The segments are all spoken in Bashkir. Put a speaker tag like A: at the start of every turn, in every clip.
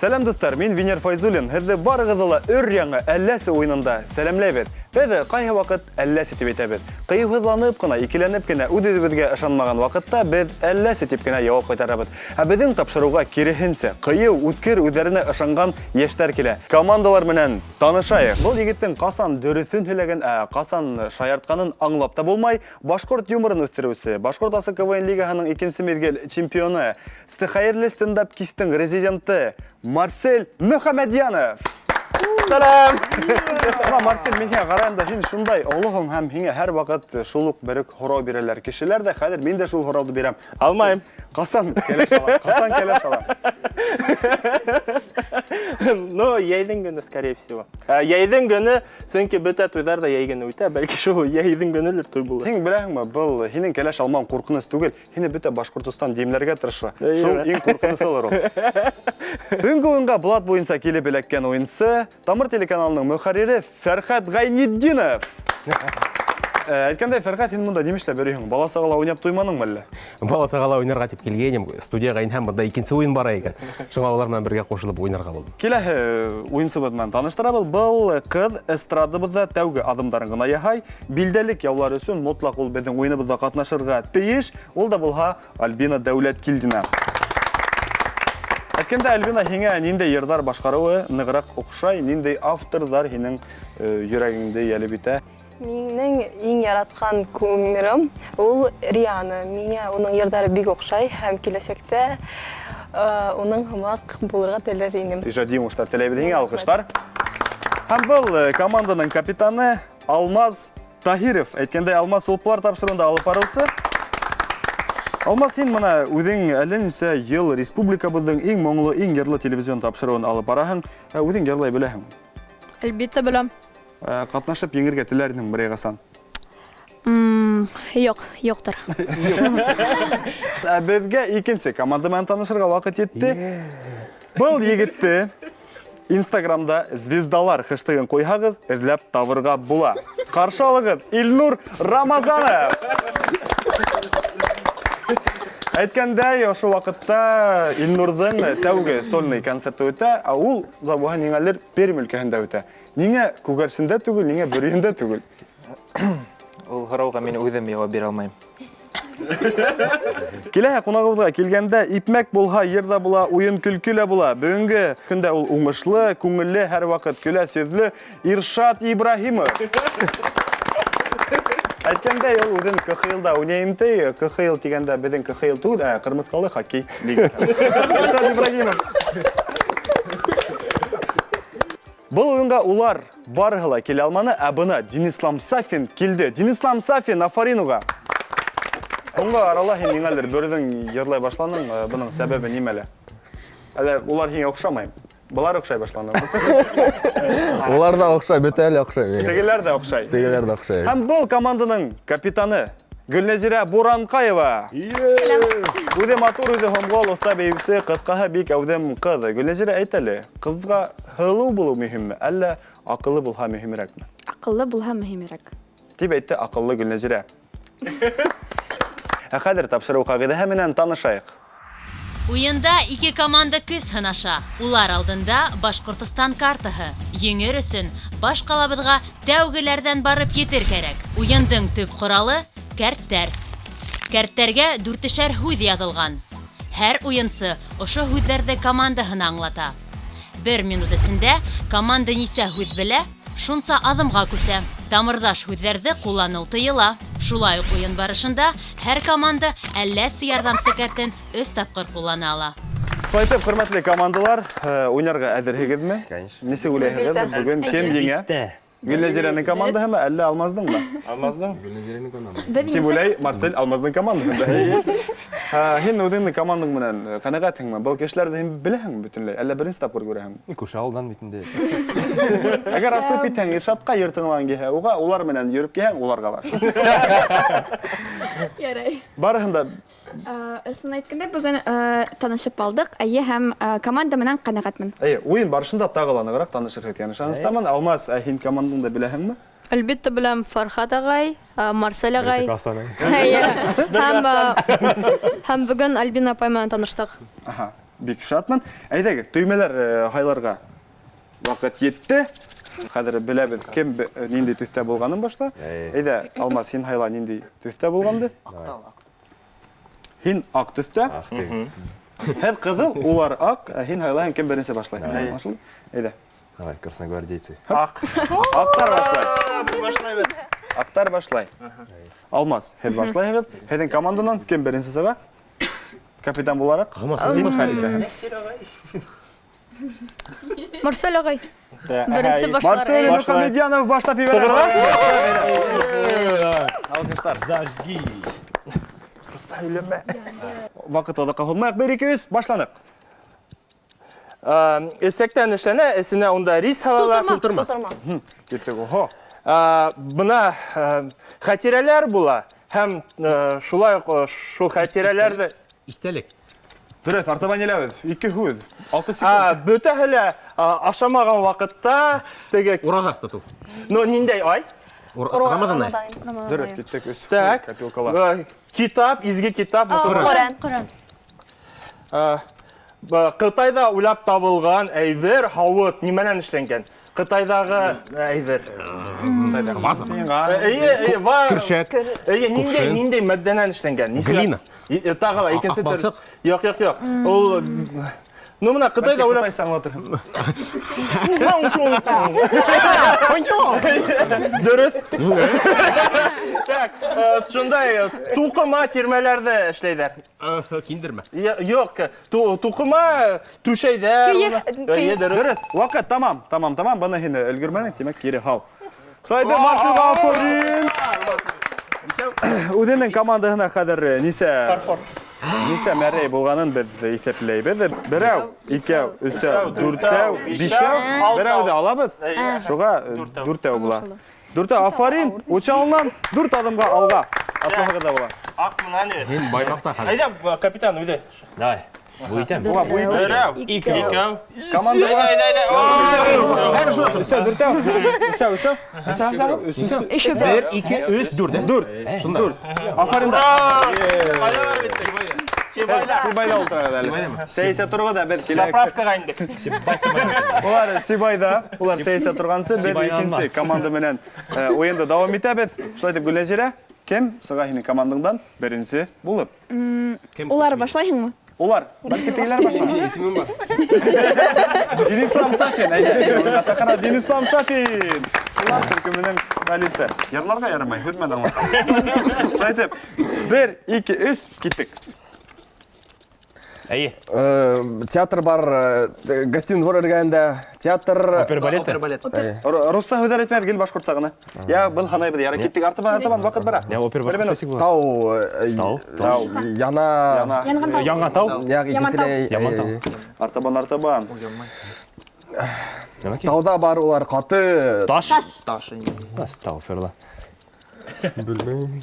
A: Сәләм, дуҫтар, мин Венер Файзуллин. Һеҙҙе барығыҙҙы ла өр-яңы Әлләсе уйынында сәләмләйбеҙ. Беҙ ҡайһы ваҡыт Әлләсе тип әйтәбеҙ. Ҡыйыуһыҙланып ҡына, икеләнеп кенә, үҙ-үҙебеҙгә ышанмаған ваҡытта беҙ Әлләсе тип кенә яуап ҡайтарабыҙ. Ә беҙҙең тапшырыуға киреһенсә, ҡыйыу, үткер, үҙҙәренә ышанған йәштәр килә. Командалар менән танышайыҡ. Был егеттең ҡасан дөрөҫөн һөйләгән, ә ҡасан шаяртҡанын аңлап та булмай. Башҡорт юморын үҫтереүсе, Башҡорт Асы КВН лигаһының икенсе миҙгел чемпионы, Хәйерле стендап кистең резиденты Марсель Мөхәммәдьянов. Сәләм! Мына, Марсель, мин һиңә ҡарайым да, һин шундай олоһоң һәм һиңә һәр ваҡыт шул уҡ бер үк һорау бирәләр. Кешеләр ҙә хәҙер мин дә шул һорауҙы бирәм.
B: Алмайым.
A: Ҡасан кәләш алам? Ҡасан кәләш алам?
B: Ну, йәйҙең көнө, скорее всего. Ә, йәйҙең көнө, сөнки бөтә туйҙар да йәй көнө үтә, бәлки шул йәйҙең көнөлөр туй булыр.
A: Һин беләһеңме, был һинең кәләш алмауың ҡурҡыныс түгел. Һине бөтә Башҡортостан димләргә тырыша. Шул иң ҡурҡынысылыр ул. Бөгөнгө уйынға блат буйынса килеп эләккән уйынсы Тамыр телеканалының мөхәррире Фәрхәт Гайнетдинов. Э, әйткәндәй, Фәрхәт, һин монда нимә эшләп йөрөйһөң? Бала сағала уйнап туйманыңмы әллә?
C: Бала сағала уйнарға дип килгәйнем. Студияға инһәм, бында икенсе уйын бара икән. Шуңа улар менән бергә ҡушылып уйнарға булдым.
A: Киләһе уйынсыбыҙ менән таныштырабыҙ. Был ҡыҙ эстрадабыҙҙа тәүге аҙымдарын ғына яһай. Билдәлек яулар өсөн мотлаҡ ул беҙҙең уйыныбыҙҙа ҡатнашырға тейеш. Ул да булһа Альбина Дәүләткилдина. Әйткәндә, Альбина, һиңә ниндәй йырҙар башҡарыуы нығыраҡ оҡшай, ниндәй авторҙар һинең э, йөрәгеңде йәлеп итә?
D: Минең иң яратҡан кумирым ул Риана. Миңә уның йырҙары бик оҡшай һәм киләсәктә э, уның һымаҡ булырға теләр инем.
A: Ижади уңыштар теләйбеҙ һиңә, алҡыштар. Һәм был э, команданың капитаны Алмаз Таһиров, әйткәндәй, Алмаз Сулпылар тапшырыуында алып барыусы. Алмаз, һин мына үҙең әллә нисә йыл республикабыҙҙың иң моңло, иң йырлы телевизион тапшырыуын алып бараһың. Ә үҙең йырлай беләһең?
E: Әлбиттә беләм.
A: Ә, Катнашып еңергә теләр инең берәй ҡасан?
E: Юк, юктыр.
A: Ә беҙгә икенсе команда менән танышырға ваҡыт етте. Был егетте Инстаграмда звездалар хэштегын ҡуйһағыҙ, эҙләп табырға була. Ҡаршы алығыҙ, Илнур Рамазанов! Әйткәндәй, ошо ваҡытта Илнурҙың тәүге сольный концерты үтә, ә ул да булһа ниңәлер Пермь өлкәһендә үтә. Ниңә Күгәрсендә түгел, ниңә Бөрйәндә түгел?
F: Ул һорауға мин үҙем яуап бирә алмайым.
A: Киләһе ҡунағыбыҙға килгәндә, ипмәк булһа, йыр ҙа була, уйын-көлкө лә була. Бөгөнгө көндә ул уңышлы, күңелле, һәрваҡыт көләс йөҙлө Иршат Ибраһимов. Әйткәндәй, ул үҙен КХЛда уйнайым ти. КХЛ тигәндә беҙҙең КХЛ түгел, ә Ҡырмыҫҡалы хоккей лигаһы. Иршат Ибраһимов. Был уйынға улар Барыһы ла килә алманы, ә бына Динислам Сафин килде. Динислам Сафин, афарин уға! Һуңғы арала һин ниңәлер берүҙең йырлай башланың, э, бының сәбәбе нимәлә? Әллә улар һиңә оҡшамай? Былар оҡшай башланы.
G: Улар ҙа оҡшай, бөтәһе лә оҡшай миңә.
A: Тегеләр ҙә оҡшай.
G: Тегеләр ҙә оҡшай.
A: Һәм был команданың капитаны Гөлнәзирә Буранҡаева. Үҙе матур, үҙе һомғол, оҫта бейеүсе, ҡыҫҡаһы бик әүҙем ҡыҙ. Гөлнәзирә, әйт әле, ҡыҙға Һылыу булыу мөһимме, әллә аҡыллы булһа мөһимерәкме?
H: Аҡыллы булһа мөһимерәк.
A: Дип әйтте аҡыллы Гөлнәзирә. Ә хәҙер тапшырыу ҡағиҙәһе менән танышайыҡ.
I: Уенда ике команда көс һынаша. Улар алдында Башкортостан картаһы. Еңер өсөн баш ҡалабыҙға тәүгеләрҙән барып етер кәрәк. Уйындың төп коралы, кәрттәр. Кәрттәргә дүртешәр һүҙ яҙылған. Һәр уенсы ошо һүҙҙәрҙе командаһына аңлата. Бер минут эсендә команда нисә һүҙ белә, шунса аҙымға күсә. Тамырҙаш һүҙҙәрҙе ҡулланыу тыйыла. Шулай уҡ уйын барышында һәр команда әлләсе ярҙамсы кәртен өс тапҡыр ҡуллана ала.
A: Шулай итеп, хөрмәтле командалар, э, уйнарға әҙерһегеҙме?
C: Конечно.
A: Нисек уйлайһығыҙ, бөгөн кем еңә?
B: Әлбиттә.
A: Гөлнәзирәнең командаһымы, әллә Алмаздыңмы?
B: Алмаздың?
G: Гөлнәзирәнең командасы.
H: Беҙ
A: Тип уйлай Марсель Алмаздың командаһында. Һин үҙеңдең командаң менән э, ҡәнәғәтһеңме? Был кешеләрҙе һин беләһеңме бөтөнләй? Әллә беренсе тапҡыр күрәһеңме?
C: Күрше ауылдан бит инде.
A: Әгәр асып китһәң, Иршатҡа йыр тыңлаған килһә, уға улар менән йөрөп килһәң, уларға бар.
H: Ярай.
A: Барыһын да
H: Ысын әйткәндә, бөгөн танышып алдыҡ, әйе, һәм команда менән ҡәнәғәтмен.
A: Әйе, уйын барышында тағы ла нығыраҡ танышырһығыҙ дигән ышаныстамын. Алмаз, ә һин командаң командаңды беләһеңме?
E: Әлбиттә беләм Фархат ағай, Марсель ағай. Һәм бөгөн Альбина апай менән таныштыҡ.
A: Аһа, бик шатмын. Әйҙәгеҙ, төймәләр һайларға ваҡыт етте. Хәҙер беләбеҙ, кем ниндәй төҫтә булғанын башта. Әйҙә, Алмаз, һин һайла ниндәй төҫтә булғанды. Һин аҡ төҫтә. Һеҙ ҡыҙыл, улар аҡ, ә һин һайлаһың кем беренсе башлай. Аңлашылды? Әйҙә.
C: Давай, красногвардейцы.
B: Аҡ.
A: Аҡтар башлай.
B: Башлайбыҙ.
A: Аҡтар башлай. Алмаз, һеҙ башлайһығыҙ. Һеҙҙең команданан кем беренсе сыға? Капитан булараҡ. Һин хәл итәһең.
E: Марсель ағай. Беренсе башлар.
A: Марсель Мөхәммәдьянов башлап ебәрә. Алҡыштар.
C: Зажги.
B: Һөйләмә.
A: Ваҡыт оҙаҡҡа һуҙмайыҡ. 1, 2, 3, башланыҡ.
B: Эсәктән эшләнә, эсенә унда рис һалалар.
C: Тултырма.
D: Тултырма.
A: Киттек, охо.
B: Бына хәтирәләр була һәм шулай уҡ шул хәтирәләрҙе
C: Иҫтәлек.
A: Дөрөҫ, артабан еләбеҙ. 2 һүҙ, 6 секунд.
B: Бөтәһе лә ашамаған ваҡытта теге
C: Ураҙа тотоу.
B: Ну, ниндәй ай?
C: Рамаҙан ай.
A: Дөрөҫ, киттек, өс
B: Так.
A: копилкала.
B: Китап, изге китап.
E: Ҡөрьән. Ҡөрьән.
B: Ҡытайҙа уйлап табылған әйбер, һауыт нимәнән эшләнгән? Ҡытайҙағы әйбер.
C: Ваза.
B: Эйе, эйе,
C: Көршәк.
B: Эйе,
C: Кувшин.
B: ниндәй матдәнән эшләнгән?
C: Глина.
B: Тағы ла икенсе төр.
C: Аҡ балсыҡ.
B: Юҡ, юҡ, юҡ. Ул, ну, мына Ҡытайҙа уйлап
A: Ҡытайса аңлатырһың.
B: Дөрөҫ. Так, шундай туҡыма тирмәләрҙе эшләйҙәр.
C: Киндермә.
B: Юҡ, туҡыма түшәйҙәр.
E: Кейеҙ.
B: Эйе, дөрөҫ.
A: Дөрөҫ. Ваҡыт тамам, тамам, тамам. Быны һин өлгөрмәнең, тимәк, кире һал. Шулай итеп, Марсель афарин. Үҙенең командаһына хәҙер нисә мәрей булғанын беҙ иҫәпләйбеҙ. Берәү, икәү, өсәү, дүртәү, бишәү. Берәүҙе алабыҙ. Шуға дүртәү була. Дүртәү, афарин. Учалынан 4 аҙымға алға. Атлаһығыҙ ҙа була.
B: Аҡ менән ни?
C: Һин баймаҡта хәҙер.
B: Әйҙә, капитан, үҙе.
F: Давай. Бу итәм.
A: Була, бу итәм.
B: Берәү,
F: Икәү.
B: икәү.
A: Команда
B: Әйҙә, әйҙә, әйҙә.
A: Өсәү, дүртәү. Өсәү, өсәү. Өсәү.
E: Өчәү.
C: 1, 2, 3, 4.
A: Дүрт.
C: Шунда.
A: Дүрт. Афарин.
B: Сибайҙа.
A: Сибайҙа ултырабыҙ әле. Сәйсә торға да беҙ киләк.
B: Заправкаға индек.
A: Улар Сибайҙа, улар сәйсә торғансы, беҙ икенсе команда менән уйынды дауам итәбеҙ. Шулай итеп, Гөлнәзирә, кем сыға һинең командаңдан беренсе булып?
H: Улар башлайһыңмы?
A: Улар, бәлки тегеләр башлар.
G: Минең исемем бар.
A: Динислам Сафин, әйҙә, уйынға саҡыра Динислам Сафин. Улар төркөмөнөң солисты. Йырларға ярамай, һүҙ менән аңлатам. Шулай итеп, 1, 2, 3, киттек.
F: Әйе.
G: Театр бар, гостиный двор эргәһендә. Театр.
F: Опера балет.
G: Опера балет.
A: Русса һүҙҙәр әйтмәйбеҙ, гел башҡортса ғына. Я, был һанайбыҙ, яра киттек, артабан, артабан, ваҡыт бара.
F: Я, опера
A: Бер
F: балет.
A: минут.
G: Тау,
F: Тау.
A: Тау.
G: Яна.
A: Яна.
H: Янған тау.
F: Янған тау.
G: Яҡ,
H: Яман тау.
G: икенселәй,
F: Яман тау.
A: Артабан, артабан.
G: Тауҙа бар улар ҡаты.
F: Таш.
H: Таш.
F: Астағфирулла.
G: Белмәйем.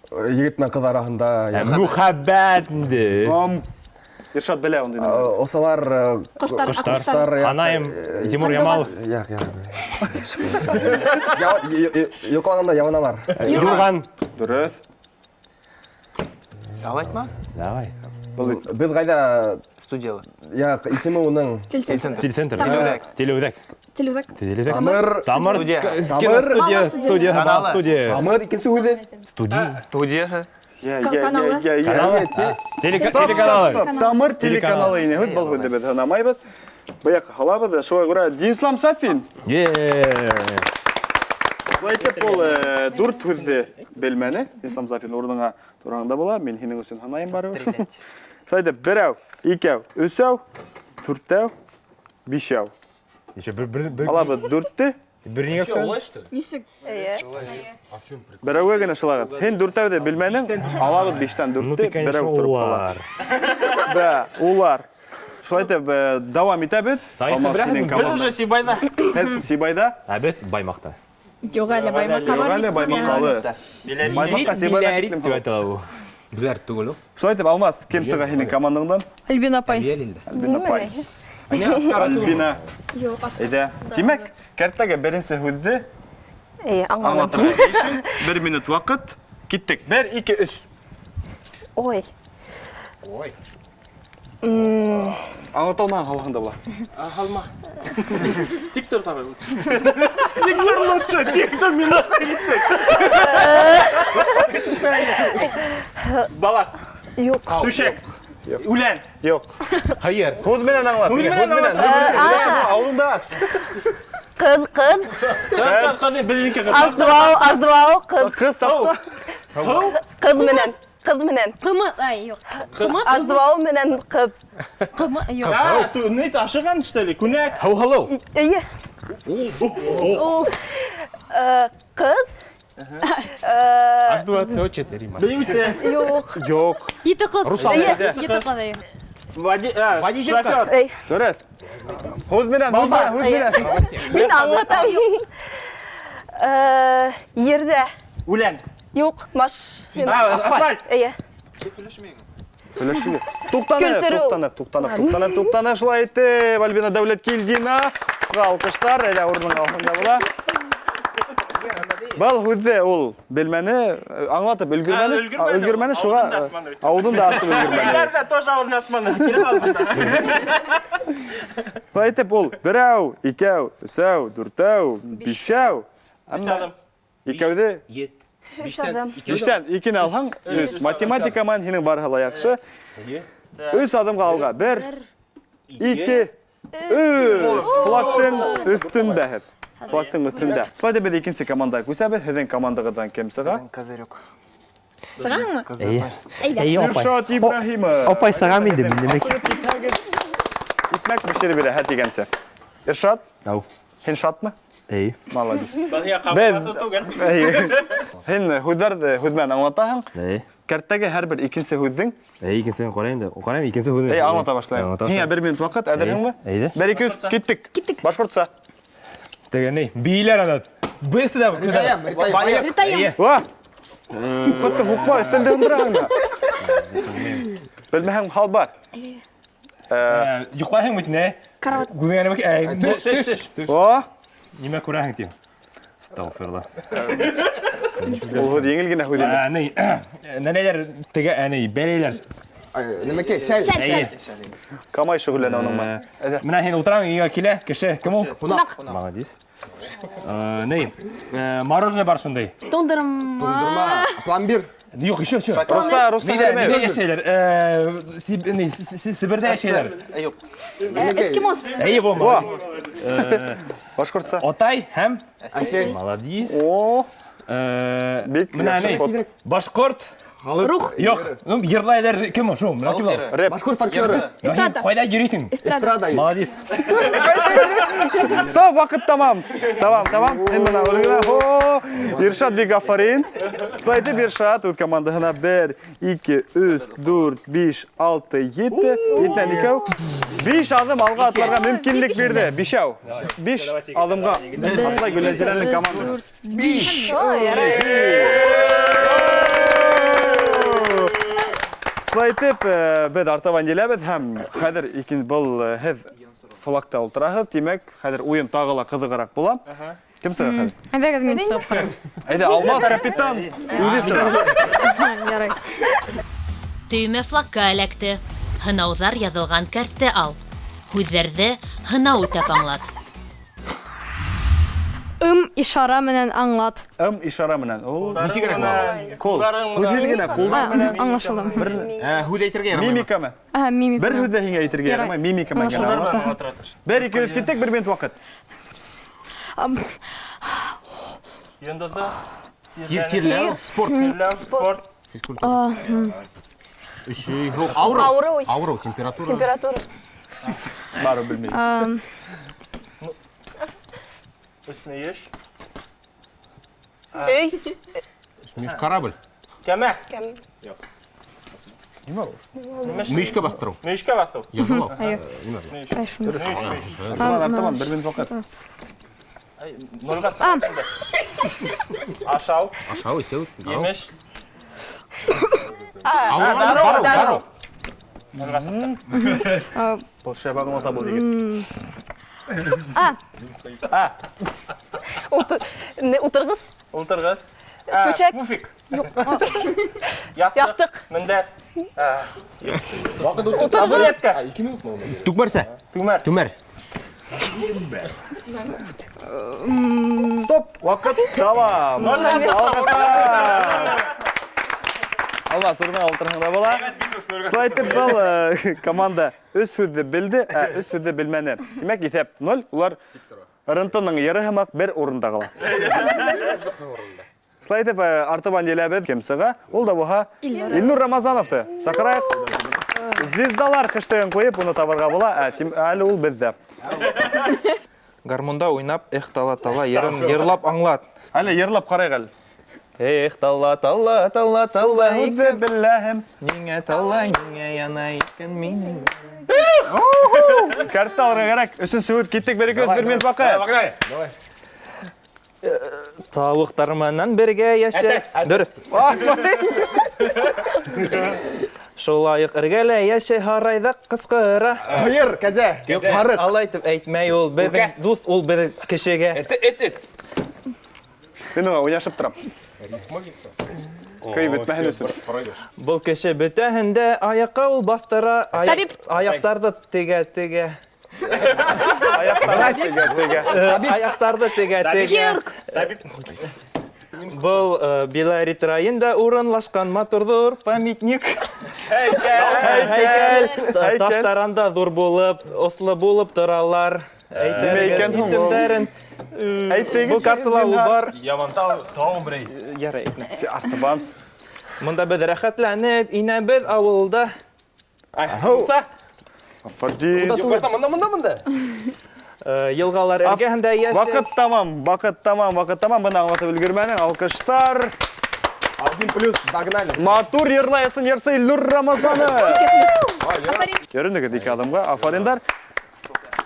G: Егет менән ҡыҙ араһында.
F: Мөхәббәт инде.
A: Иршат белә унда инде.
G: Осалар,
H: Ҡоштар,
F: Ҡоштар.
G: ҡоштар, яҡ,
F: Анаем, Тимур Ямалов.
G: Яҡ, яҡ. Йоҡлағанда ябыналар.
F: Юрған.
A: Дөрөҫ.
F: Давай. Давай.
G: Беҙ ҡайҙа?
F: Студияла.
G: Яҡ, исеме уның.
H: Телецентр.
F: Телецентр. Телеүҙәк.
H: Телеүҙәк.
F: Телеүҙәк.
G: Тамыр.
F: Тамыр.
G: Студия.
F: Киностудия. Студия.
G: Каналы.
F: Студия.
G: Тамыр икенсе һүҙе.
F: Студия.
J: Студия.
A: Я,
H: Каналы.
A: я, я, я.
F: Каналы. Телеканалы.
A: Стоп, стоп. Тамыр телеканалы ине. Һүҙ был һүҙҙе беҙ һанамайбыҙ. Быяҡ һалабыҙ. Шуға күрә Динислам Сафин. Шулай итеп, ул дүрт һүҙҙе белмәне. Динислам Сафин урыныңа тураһында була. Мин һинең өсөн һанайым барыбер. Шулай итеп, берәү, икәү, өсәү, дүртәү, бишәү.
F: Ничә, бер, бер, бер.
A: Алабыҙ дүртте.
F: Бер нигә көсән?
H: Нисек?
D: Эйе.
A: Берәүгә генә шылағыҙ. Һин дүртәүҙе белмәнең, алабыҙ биштән
F: Ну
A: дүртте,
F: ты, конечно,
A: берәү тороп ҡала.
F: улар.
A: Бә, улар. Шулай итеп, дауам итәбеҙ.
F: Тарихты
A: Алмаз
F: беләһеңме?
A: һинең
B: Беҙ
A: командаң.
B: уже Сибайҙа.
A: Һеҙ Сибайҙа?
F: Ә беҙ Баймаҡта.
H: Юҡ әле, Баймаҡҡа
A: Юҡ әле,
H: барып
A: Баймаҡҡа. Баймаҡҡа Сибайҙа
F: Биләрит
A: тиклем
F: тип әйтелә ул.
C: Биләр түгел ул.
A: Шулай итеп, Алмаз, кем сыға һинең командаңдан?
E: Альбина апай.
A: Альбина апай. Альбина.
H: Юҡ, аста.
A: Әйҙә. Тимәк, кәрттәге беренсе һүҙҙе
D: Эйе, аңланым.
A: аңлатырға тейешһең. Бер минут ваҡыт. Киттек. 1 2 3.
D: Ой.
C: Ой.
A: Аңлата алмаһаң һалһаң да була.
B: Һалма. Тик тор давай лучше. Тик тор лучше, тик тор минутка киттек. Балаҫ.
D: Юҡ.
B: Түшәк. Үлән.
A: Юҡ.
C: Хәйер.
A: Һүҙ менән аңлат.
B: Һүҙ менән аңлат.
A: Ауыҙыңды ас.
D: Ҡыҙ, ҡыҙ.
B: Ҡыҙ, ҡыҙ, беҙҙеке ҡыҙ.
D: H2O, H2O, ҡыҙ.
A: Ҡыҙ тапты.
D: Ҡыҙ менән. Ҡыҙ менән.
E: Ҡымыҙ, ай, юҡ. Ҡымыҙ,
D: H2O менән ҡыҙ.
E: ҡымыҙ, юҡ.
B: А, ни ашыған, что ли? Күнәк.
C: Һыу һалыу.
D: Эйе. Ҡыҙ.
C: H2CO4.
B: Бейеүсе.
D: Юҡ.
A: Юҡ.
E: Ете ҡыҙ.
C: Русал.
E: Ете ҡыҙ, эйе.
C: Водитель.
B: Шофер.
D: Эй.
A: Дөрөҫ. Һүҙ менән, һүҙ менән, һүҙ менән.
D: Мин аңлатам. Ерҙә.
B: Үлән.
D: Юҡ, машина.
B: Асфальт.
D: Эйе.
A: Һөйләшмәйем. Туҡтаны,
D: Көлдөрөү.
A: туҡтаны, туҡтаны, туҡтаны, туҡтаны. Шулай итеп, Альбина Дәүләткилдина. Алҡыштар, әле урының алһында була. Был һүҙҙе ул белмәне, аңлатып өлгөрмәне. Өлгөрмәне, шуға ауыҙын да асып өлгөрмәне.
B: Илдар ҙа тоже ауыҙын асманы. Кире алды.
A: Шулай итеп ул берәү, икәү, өсәү, дүртәү, бишәү.
B: Биш аҙым.
A: Икәүҙе
H: Өс аҙым.
A: Биштән икене алһаң, өс. Математика менән һинең барыһы ла яҡшы. Өс аҙымға алға. 1, 2, 3. Флагтың өҫтөндә һеҙ. Флагтың өҫтөндә. Шулай итеп беҙ икенсе командаға күсәбеҙ. Һеҙҙең командағыҙҙан кем сыға?
F: Козырек.
H: Сығаңмы?
J: Эйе.
H: Әйҙә.
J: Эйе, апай.
A: Иршат Ибраһимов.
J: Апай сығам инде, мин нимә?
A: Асығып китһәгеҙ, икмәк бешереп бирә, һә тигәнсе. Иршат?
J: Ау.
A: Һин шатмы?
J: Эйе.
A: Молодец.
B: Был һиңә
A: Беҙ
B: ҡабатлау түгел.
A: Эйе. Һин һүҙҙәрҙе һүҙ менән аңлатаһың.
J: Эйе.
A: Кәрттәге һәр бер икенсе һүҙҙең.
J: Эйе, икенсеһен ҡарайым да. Ҡарайым, икенсе һүҙен.
A: Эйе, аңлата башлайым.
J: Аңлата
A: Һиңә
J: башлайым.
A: 1 минут ваҡыт, әҙерһеңме?
J: Әйҙә.
A: 1 2 3, киттек.
H: Киттек.
A: Башҡортса.
C: Теге ни? Бейеләр ана. Быстро да.
G: Ритаям, ритаям.
H: Ритаям.
A: Ва! Хатта һуҡма, өҫтәлдә һындыраһың да. Белмәһәң, хал бар.
C: Йоҡлайһың бит, не?
H: Карават.
C: Күҙеңә нимә?
G: Төш,
C: Төш.
G: төш.
A: О!
C: Нимә күрәһең тием? Астағфирулла.
A: Ул һүҙ еңел генә һүҙ инде.
C: Ни, нәнәләр теге, ни, бәләйләр.
G: Нимәкәй, шәл.
H: Шәл, шәл.
A: Камай шөғөлләнә уның менән. Әйҙә.
C: Менә һин ултыраң, өйгә килә кеше, кем ул?
G: Ҡунаҡ.
C: Молодец. Ни, мороженое бар шундай.
H: Туңдырма.
G: Туңдырма. Пломбир.
C: Юҡ, еще, еще.
A: Руса, руса
C: Ниҙә,
A: хәрәмәй.
C: ниҙә йәшәйҙәр? Ни, Себерҙә йәшәйҙәр.
F: Юҡ.
H: Эскимос.
C: Эйе, бу, молодец.
A: Башҡортса.
C: Атай һәм
G: Әсәй.
C: Молодец.
A: О, Бик
C: Менә
A: яҡшы
C: ни,
A: ход.
C: башҡорт.
G: Халыҡ.
C: Юҡ, ну, йырлайҙар кем ул? Шул, менә кем ул?
A: Рэп.
G: Башҡорт фольклоры.
H: Эстрада.
C: Ҡайҙа йөрөйһөң?
H: Эстрада.
G: Эстрада.
C: Молодец.
A: Стоп, ваҡыт тамам. Тамам, тамам. Һин бына өлгөрә. Хо! Иршат бик афарин. Шулай итеп Иршат үҙ командаһына 1, 2, 3, 4, 5, 6, 7, 7-тән икәү. 5 аҙым алға атларға мөмкинлек бирҙе. Бишәү. 5 аҙымға атлай Гөлнәзирәнең командаһы.
C: 5.
A: Шулай итеп, беҙ артабан киләбеҙ һәм хәҙер икенсе был һеҙ флагта ултыраһығыҙ, тимәк, хәҙер уйын тағы ла ҡыҙығыраҡ була. Кем сыға хәҙер?
E: Әйҙәгеҙ, мин сығып ҡарайым.
A: Әйҙә, Алмаз капитан үҙе сыға.
E: Ярай.
I: Төймә флагка эләкте. Һынауҙар яҙылған кәртте ал. Һүҙҙәрҙе һынау үтәп аңлат.
E: Ым ишара менән аңлат.
A: Ым ишара менән. Ул
C: Нисегерәк була?
A: Ҡул. Һүҙһеҙ генә, ҡулдар менән.
E: Аңлашылды.
A: Бер
C: Һүҙ әйтергә ярамай.
A: Мимикамы?
E: Аһа, мимика.
A: Бер һүҙ ҙә һиңә әйтергә ярамай, мимика менән генә аңлата. 1, 2, 3 киттек, 1 минут ваҡыт.
B: Йондоҙҙо.
C: Тирләү, спорт.
B: Тирләү, спорт.
C: Физкультура. Өшөй, ауырыу.
D: Ауырыу.
C: Ауырыу, температура.
D: Температура.
A: Бары белмәйем.
B: Өсмөйөш.
D: Өй.
C: Өсмөйөш корабль.
B: Кәмә.
D: Кәмә.
B: Юҡ.
C: Нимә ул? Мөйөшкә баҫтырыу.
B: Мөйөшкә баҫыу.
C: Язылау.
E: Әйе.
C: Нимә?
E: Ай, шуны.
A: Артабан, артабан, 1 минут ваҡыт.
B: Нолға сыҡты. Ашау.
C: Ашау, эсеү, дарыу.
B: Емеш.
C: Дарыу, дарыу.
B: Нолға сыҡты.
A: Был шәп аңлата был егет.
H: А.
A: А.
D: Утырғыс.
B: Ултырғыс.
D: Түшәк.
B: Пуфик.
D: Яҫтыҡ.
B: Мендәр.
G: Ваҡыт үтте.
B: Табуретка.
C: Түкмәрсә.
B: Түмәр.
C: Түмәр.
A: Стоп, ваҡыт тамам. Алҡыштар. Алмаз, урыныңа ултырһаң да була. Шулай итеп, был команда өс һүҙҙе белде, ә өс һүҙҙе белмәне. Тимәк, иҫәп 0, улар РНТ-ның йыры һымаҡ бер урында ҡала. Шулай итеп, артабан еләбеҙ кем сыға? Ул да булһа Илнур Рамазановты. Саҡырайыҡ. Звездалар хэштегын ҡуйып, уны табырға була, ә әле ул беҙҙә.
F: Гармунда уйнап, эх тала тала йырын йырлап аңлат.
A: Әле йырлап ҡарайыҡ әле.
F: Эх тала тала тала тала
A: Үҙе беләһем.
F: Ниңә тала, ниңә яна икән минең.
A: Кәртте алырға кәрәк. Өсөнсө һүҙ киттек, бер ике өс, бер минут ваҡыт.
G: Давай.
F: Тауыҡтар менән бергә йәшәй. Дөрөҫ. Шулай уҡ эргәлә йәшәй, һарайҙа ҡысҡыра.
G: Һыйыр, кәзә, һарыҡ.
F: Алай итеп әйтмәй ул, беҙҙең дуҫ ул беҙ кешегә.
K: Эт, эт, эт.
A: Мин уға уйнашып торам. Көй бөтмәһен өсөн.
F: Был кеше бөтәһен дә аяҡҡа ул баҫтыра, аяҡтарҙы тегә, тегә.
A: Аяҡтарҙы тегә, тегә.
F: Аяҡтарҙы тегә, тегә.
H: Хирург.
F: Был Белорет районында урынлашҡан матур ҙур памятник. Һәйкәл.
A: Һәйкәл.
F: Таштаранда ҙур булып, осло булып торалар.
A: Нимә икән һуң ул?
F: Исемдәрен.
A: Әйтегеҙ,
F: Был картала ул
A: зинһар.
F: бар.
K: Ямантау, тау берәй.
F: Ярай, әйтмә.
A: Артабан.
F: Монда беҙ рәхәтләнеп инәбеҙ ауылда.
A: Муса. Афарин.
G: Монда, монда, монда.
F: Йылғалар эргәһендә йәшәй.
A: Ваҡыт тамам, ваҡыт тамам, ваҡыт тамам. Бына аңлатып өлгөрмәнең. Алҡыштар.
G: Один плюс, догнали.
A: Матур йырлайсын йырсы Илнур Рамазанов. Йөрөнөгөҙ ике аҙымға. Афариндар.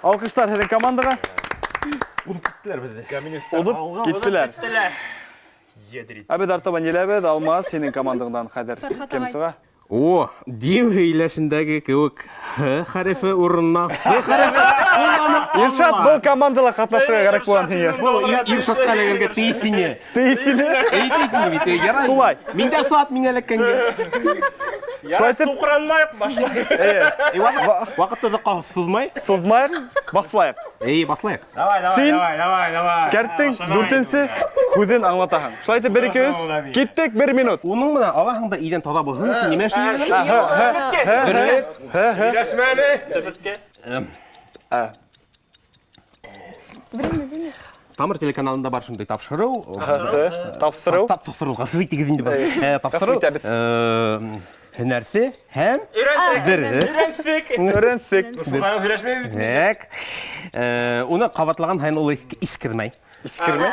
A: Алҡыштар һеҙҙең командаға.
C: Уҙып киттеләр беҙҙе.
A: Уҙып киттеләр. Ә беҙ артабан еләбеҙ. Алмаз, һинең командаңдан хәҙер кем сыға?
C: О, дин һөйләшендәге кеүек Һ хәрефе урынына Ф хәрефе ҡулланып
A: Илшат, был командала ҡатнашырға кәрәк булған һиңә.
C: Был Илшатҡа эләгергә тейеш ине.
A: Тейеш ине.
C: Эй, тейеш ине бит, ярай.
A: Шулай.
C: Мин дә сат миңә эләккәнгә.
A: Шулай итеп,
B: Суҡранмайыҡ башлайыҡ.
C: Ваҡытты оҙаҡҡа һуҙмай.
A: Һуҙмайыҡ, башлайыҡ.
C: Эй, башлайыҡ.
K: Давай, давай,
A: Син
K: давай, давай, давай.
A: Кәрттең дүртенсе һүҙен аңлатаһың. Шулай итеп, бер, ике, өс, киттек, бер минут.
C: Уның менән алаһың да иҙән таҙа булһын өсөн нимә эшләйһең? Дөрөҫ.
K: Һөйләшмәне.
C: Тамыр телеканалында бар шундай тапшырыу.
A: Тапшырыу.
C: Тапшырыу, ғәфү итегеҙ инде был. Тапшырыу.
A: Ғәфү итәбеҙ.
C: Һөнәрсе һәм
B: Өйрәнсек.
C: дөрөҫ.
B: Өйрәнсек.
A: Өйрәнсек.
K: Һөйләшмәйбеҙ.
C: Тәк. Уны ҡабатлаған һайын ул иҫкермәй.
A: Иҫкермәй?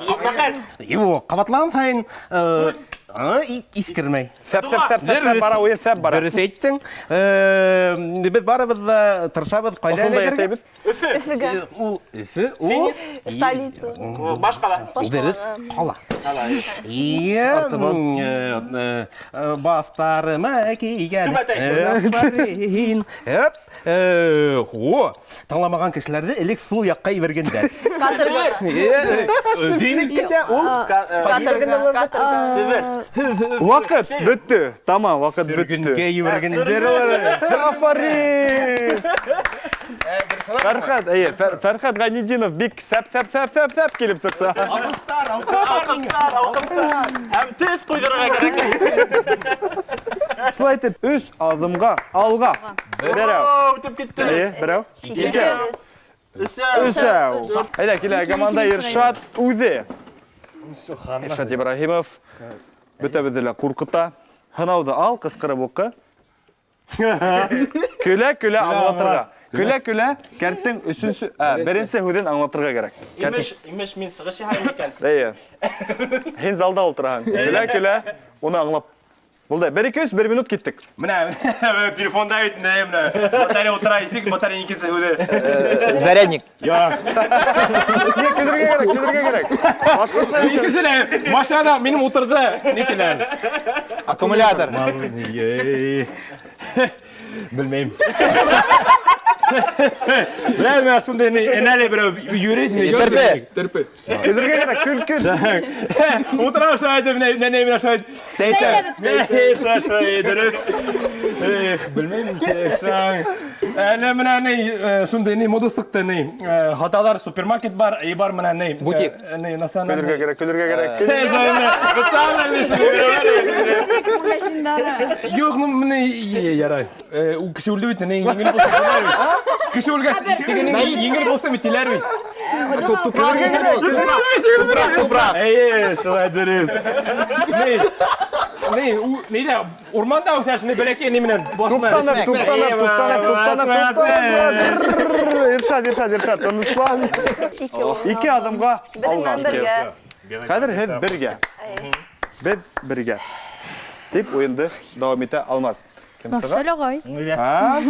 B: Мәҡәл.
C: Юҡ, ҡабатлаған һайын иҫкермәй.
A: Сәп, сәп, сәп, сәп, сәп бара, уйын сәп бара.
C: Дөрөҫ әйттең. Беҙ барыбыҙ ҙа тырышабыҙ ҡайҙа
A: Ошонда
C: эләгергә?
A: йәшәйбеҙ.
B: Өфө.
D: Өфөгә.
C: Ул Өфө, ул
D: Столица.
B: Баш ҡала.
C: Дөрөҫ, ҡала. Ие, баҫтарыма кейгән.
B: Түбәтәй.
C: Афарин. Эп, о, тыңламаған кешеләрҙе элек сул яҡҡа ебәргәндәр.
D: Каторга.
C: Дин әйткәндә ул
D: Каторга. Каторга.
B: Себер.
A: Ваҡыт бөттө. Тамам, ваҡыт бөттө.
C: Сөргөнгә ебәргәндәр улар.
A: Афарин! Фәрхәт, әйе, Фәрхәт Ғәйнетдинов бик сәп, сәп, сәп, сәп, сәп килеп сыҡты.
C: Алҡыштар, алҡыштар.
B: Алҡыштар, алҡыштар. Һәм тиҙ ҡуйҙырырға кәрәк.
A: Шулай итеп, өс аҙымға алға. Берәү.
B: Үтеп китте.
A: Әйе, берәү.
B: Икәү. Өсәү.
A: Өсәү. Әйҙә, килә команда Иршат үҙе. Иршат Ибраһимов бөтәбеҙҙе лә ҡурҡыта. Һынауҙы ал, ҡысҡырып уҡы. Көлә-көлә аңлатырға. Көлә-көлә кәрттең өсөнсө, беренсе һүҙен аңлатырға кәрәк.
B: Имеш, имеш мин сығыш яһайым икән.
A: Эйе. Һин залда ултыраһың. Көлә-көлә уны аңлап. Булды. Бер, ике, өс, бер минут киттек.
K: Менә, телефонда бит, менә, менә. Батарея утыра, исек, батарея икенсе һүҙе.
F: Зарядник.
K: Я.
A: Не, көлөргә кәрәк, көлөргә кәрәк. Башҡортса яшәр.
K: Икенсе лә, машинада минем утырҙы. Ни теләр?
F: Аккумулятор.
K: Белмәйем. Беләм, менә шундый ни, энәле берәү йөри.
A: Терпе. Терпе. Көлергә кәрәк, көл, көл.
K: Утыра шулай итеп, менә менә менә шулай.
F: Сәйсәп.
K: Шулай, шулай, дөрес. Эх, белмәйм, шулай. Әле менә ни, шундый ни мода сыкты ни. Хаталар супермаркет бар, и бар менә ни.
F: Бутик.
K: Ни, националь.
A: Көлергә кәрәк, көлергә кәрәк.
K: Юк, ну менә ярай. Ул кеше үлде бит, ни еңел булса тиләр бит. Кеше үлгәч, теге ни еңел булса бит тиләр бит.
A: Тупрак, тупрак.
K: Әйе, шулай дөрес. Ни, ни, ни дә урманда үсә шундый бәләкәй ни менән башына.
A: Туктанып, туктанып, туктанып, туктанып, туктанып. Иршат, Иршат, Иршат, тынычлан. Ике адымга алга.
D: Бергә.
A: Хәзер һеҙ бергә. Беҙ бергә. Тип уйынды дауам итә Алмаз. Кем сыға?
E: Марсель ағай.
A: А?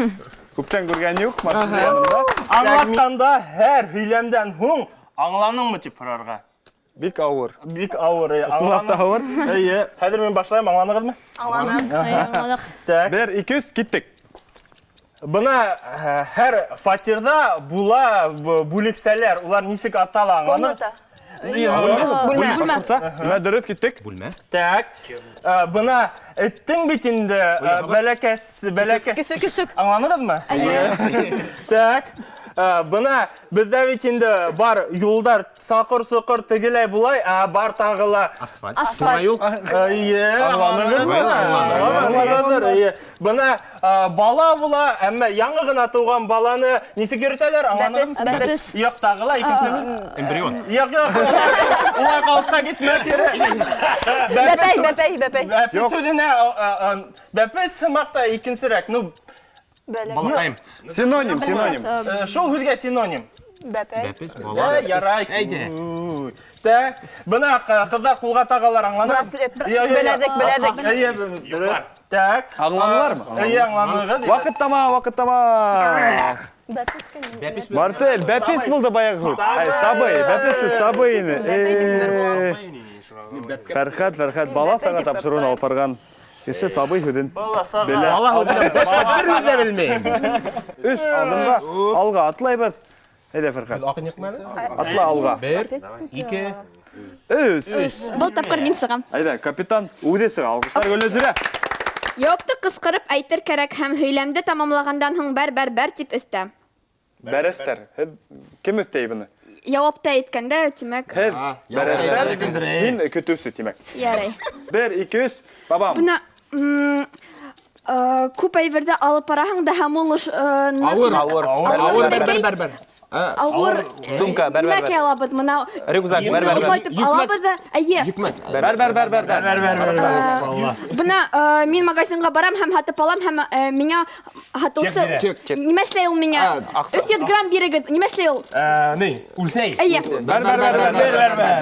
A: Күптән күргән юк, Марсель янымда.
B: Аңлатҡанда һәр һөйләмдән һуң аңланыңмы тип һорарға.
A: Бик ауыр.
B: Бик ауыр.
A: Ысынлап та ауыр.
B: Эйе. Хәҙер мин башлайым, аңланығыҙмы?
D: Аңланыҡ.
E: Аңланыҡ.
B: Так.
A: Бер, ике, өс, киттек.
B: Бына һәр фатирҙа була бүлексәләр, улар нисек атала, аңланыҡ?
D: Комната.
A: Бүлмә.
E: Бүлмә.
A: Башҡортса? Менә дөрөҫ, киттек.
C: Бүлмә.
B: Так. Бына эттең бит инде бәләкәс, бәләкә.
E: Көсөк. Көсөк.
B: Аңланығыҙмы? Так. Бына беҙҙә бит инде бар юлдар саҡыр-соҡор тегеләй булай, ә бар тағы ла.
C: Асфальт.
E: Асфальт.
C: Юл.
B: Эйе,
A: Аңланығыҙмы?
B: аңланығыҙ, эйе. Бына бала була, әммә яңы ғына тыуған баланы нисек йөрөтәләр, аңланығыҙмы?
E: Бәпес.
B: Юҡ, тағы ла икенсе.
C: Эмбрион.
B: Юҡ, юҡ. Улай ҡалыпҡа китмә кире.
D: Бәпәй, бәпәй, бәпәй.
B: Бәпес һүҙенә, бәпес һымаҡ та икенсерәк. Ну,
D: Бәләкәй.
C: Балаҡайым.
A: Синоним, синоним.
B: Шул һүҙгә синоним.
D: Бәпәй.
C: Бәпес, бала.
B: Ярай.
C: Әйҙә.
B: Тә, бына ҡыҙҙар ҡулға тағалар, аңланыр?
D: Браслет. Беләҙек, беләҙек.
B: Эйе, дөрөҫ. Так.
A: Аңланылармы?
B: Эйе, аңланығыҙ.
A: Ваҡыт тамам, ваҡыт тамам.
D: Бәпес кем?
C: Бәпес.
A: Марсель, бәпес булды баяғы һүҙ. Ай, сабый, бәпесе сабый ине. Фәрхәт, Фәрхәт, бала саға тапшырыуын алып барған кеше сабый һүҙен
B: Бала саға.
A: белә.
C: Бала һүҙен башҡа бер һүҙ ҙә белмәйем.
A: Өс адымға алға атлайбыҙ. Әйҙә, Фәрхәт. Атла алға.
C: Бер, ике,
A: Өс.
H: Был тапҡыр мин сығам.
A: Әйҙә, капитан үҙе сыға. Алҡыштар Гөлнәзирә.
H: Яуапты ҡысҡырып әйтер кәрәк һәм һөйләмде тамамлағандан һуң бәр-бәр-бәр тип өҫтә.
A: Бәрәстәр. Һеҙ кем өҫтәй быны?
H: Яуапты әйткәндә, тимәк.
A: Һеҙ бәрәстәр, һин көтөүсе, тимәк.
H: Ярай.
A: Бер, ике, өс, бабам.
H: Бына, күп әйберҙе алып бараһың да һәм ул
C: Ауыр,
F: Ауыр.
C: Ауыр, бер, бер, бер, бер.
H: Ауыр.
F: Сумка, бер, бер,
H: Нимә
F: бер.
H: алабыҙ? Мына
F: Рюкзак, бер, бер, бер.
H: Шулай итеп алабыҙ да, әйе.
C: Йөкмәт.
A: Бер, бер, бер, бер, бер.
K: Бер, бер, бер, бер.
H: Бына мин магазинға барам һәм һатып алам һәм миңа һатыусы
C: Чек, чек.
H: Нимә эшләй ул миңа? 300 грамм бирегеҙ. Нимә эшләй ул?
K: Ни, үлсәй.
H: Әйе.
C: Бер, бер, бер, бер, бер, бер, бер.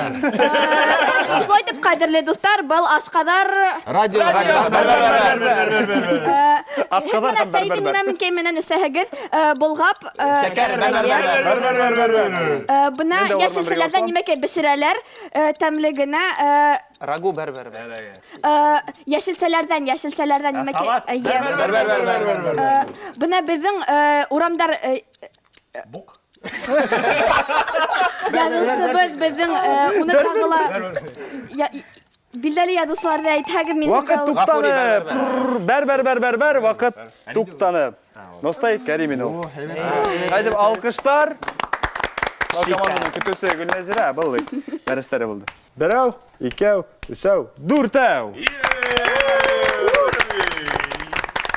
H: Шулай итеп, ҡәҙерле дуҫтар, был ашҡаҙар
C: Радио, радио, бер, бер, бер, бер, бер, бер, бер.
A: Ашҡаҙар
H: Һеҙ
A: һәм бер, бер,
H: сәйҙе
A: бер.
H: нимә мөмкин менән эсәһегеҙ, болғап,
F: Шәкәр, бер, бер, бер,
A: Бер, бер, бер, бер, бер.
H: Бына
A: Мин дә улар менән бергә
H: йәшелсәләрҙән
A: ҡушылам.
H: нимәкәй бешерәләр, тәмле генә,
F: Рагу, бер, бер, бер.
H: йәшелсәләрҙән, йәшелсәләрҙән нимәкәй,
K: Салат.
H: әйе.
K: Бер, бер, бер, бер, бер, бер, бер.
H: Бына беҙҙең, урамдар,
K: Бук.
H: Яҙыусыбыҙ беҙҙең, уны тағы ла билдәле яҙыусыларҙы әйтһәгеҙ, мин
A: Ваҡыт
H: һеҙгә ул-
A: туҡтаны.
F: Бер,
A: Бер, бер, бер, бер, бер, ваҡыт туҡтаны. Ностай Кәрим ине ул. Әйтеп, алҡыштар. Был команданың көтөүсе Гөлнәзирә, был дәрестәре булды. Берәү, икәү, өсәү, дүртәү.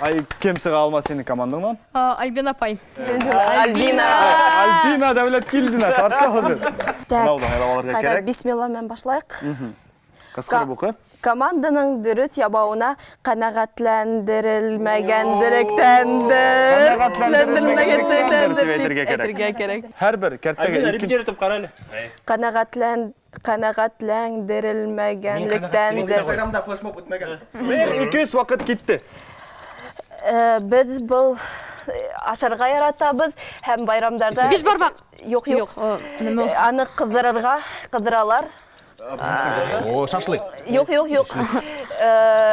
A: Ай, кем сыға алмас һинең командаңдан?
E: Альбина апай.
D: Альбина.
A: Альбина Дәүләткилдина, ҡаршы алығыҙ.
D: Так.
A: Мынау да һайлап алырға
D: Ҡайҙа,
A: кәрәк.
D: бисмилла менән башлайыҡ.
A: Ҡысҡырып уҡы.
D: Команданың дөрөҫ ябауына ҡәнәғәтләндерелмәгәнлектәндер.
A: Ҡәнәғәтләндерелмәгәнлектәндер тип әйтергә кәрәк.
D: Әйтергә кәрәк.
A: Һәр бер кәртәгә
B: Альбина,
A: ике
B: репетировать итеп ҡара әле.
D: Ҡәнәғәтләндерелмәгәнлектәндер.
G: Инстаграмда флешмоб үтмәгән.
A: Бер, ике, өс, ваҡыт китте.
D: Беҙ был ашарға яратабыҙ һәм байрамдарҙа
E: Биш бармаҡ.
D: Юҡ, юҡ.
E: Юҡ, нәмә ул?
D: Аны ҡыҙырырға, ҡыҙыралар.
C: О, шашлык.
D: Юҡ, юҡ, юҡ.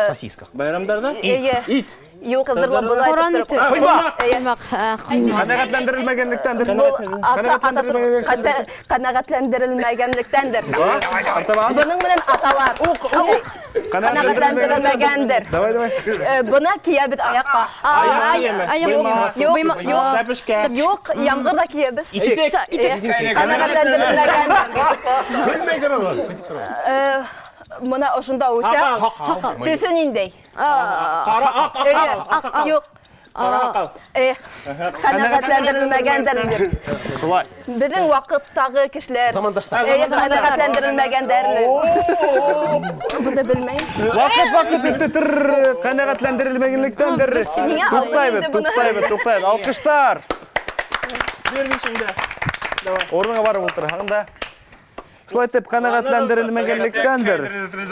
C: Сосиска.
B: Байрамдарҙа?
D: Эйе.
B: Ит.
D: Юҡ, ҡыҙҙырла былай
E: Ҡоран
D: тотороп.
E: итеү.
A: Ҡоймаҡ.
E: Ҡоймаҡ.
A: Ҡәнәғәтләндерелмәгәнлектәндер.
D: Был ҡәнәғәтләндерелмәгәнлектәндер.
A: Артабан.
D: Бының менән аталар. Уҡ, уҡ. Ҡәнәғәтләндерелмәгәндер.
A: Давай, давай.
D: Бына кейәбеҙ аяҡҡа.
E: Аяҡ.
D: Юҡ, юҡ.
B: Тәпешкә.
D: Юҡ, ямғыр ҙа кейәбеҙ.
E: Итек.
D: Ҡәнәғәтләндерелмәгәндер. Бына ошонда үҫә. Төҫө ниндәй?
B: Ҡара, аҡ, аҡ, аҡ.
D: Юҡ. Ҡәнәғәтләндерелмәгәндер.
A: Шулай.
D: Беҙҙең ваҡыттағы кешеләр.
C: Замандаштар.
D: Ҡәнәғәтләндерелмәгәндәр. Бында белмәйем.
A: Ваҡыт, ваҡыт үтте. Тыр, ҡәнәғәтләндерелмәгәнлектәндер.
D: Миңә
A: Туҡтайбыҙ, туҡтайбыҙ, туҡтайбыҙ. Алҡыштар.
B: Бирмешеңдә.
A: Урыныңа барып ултырһаң да. Шулай итеп, ҡәнәғәтләндерелмәгәнлектәндер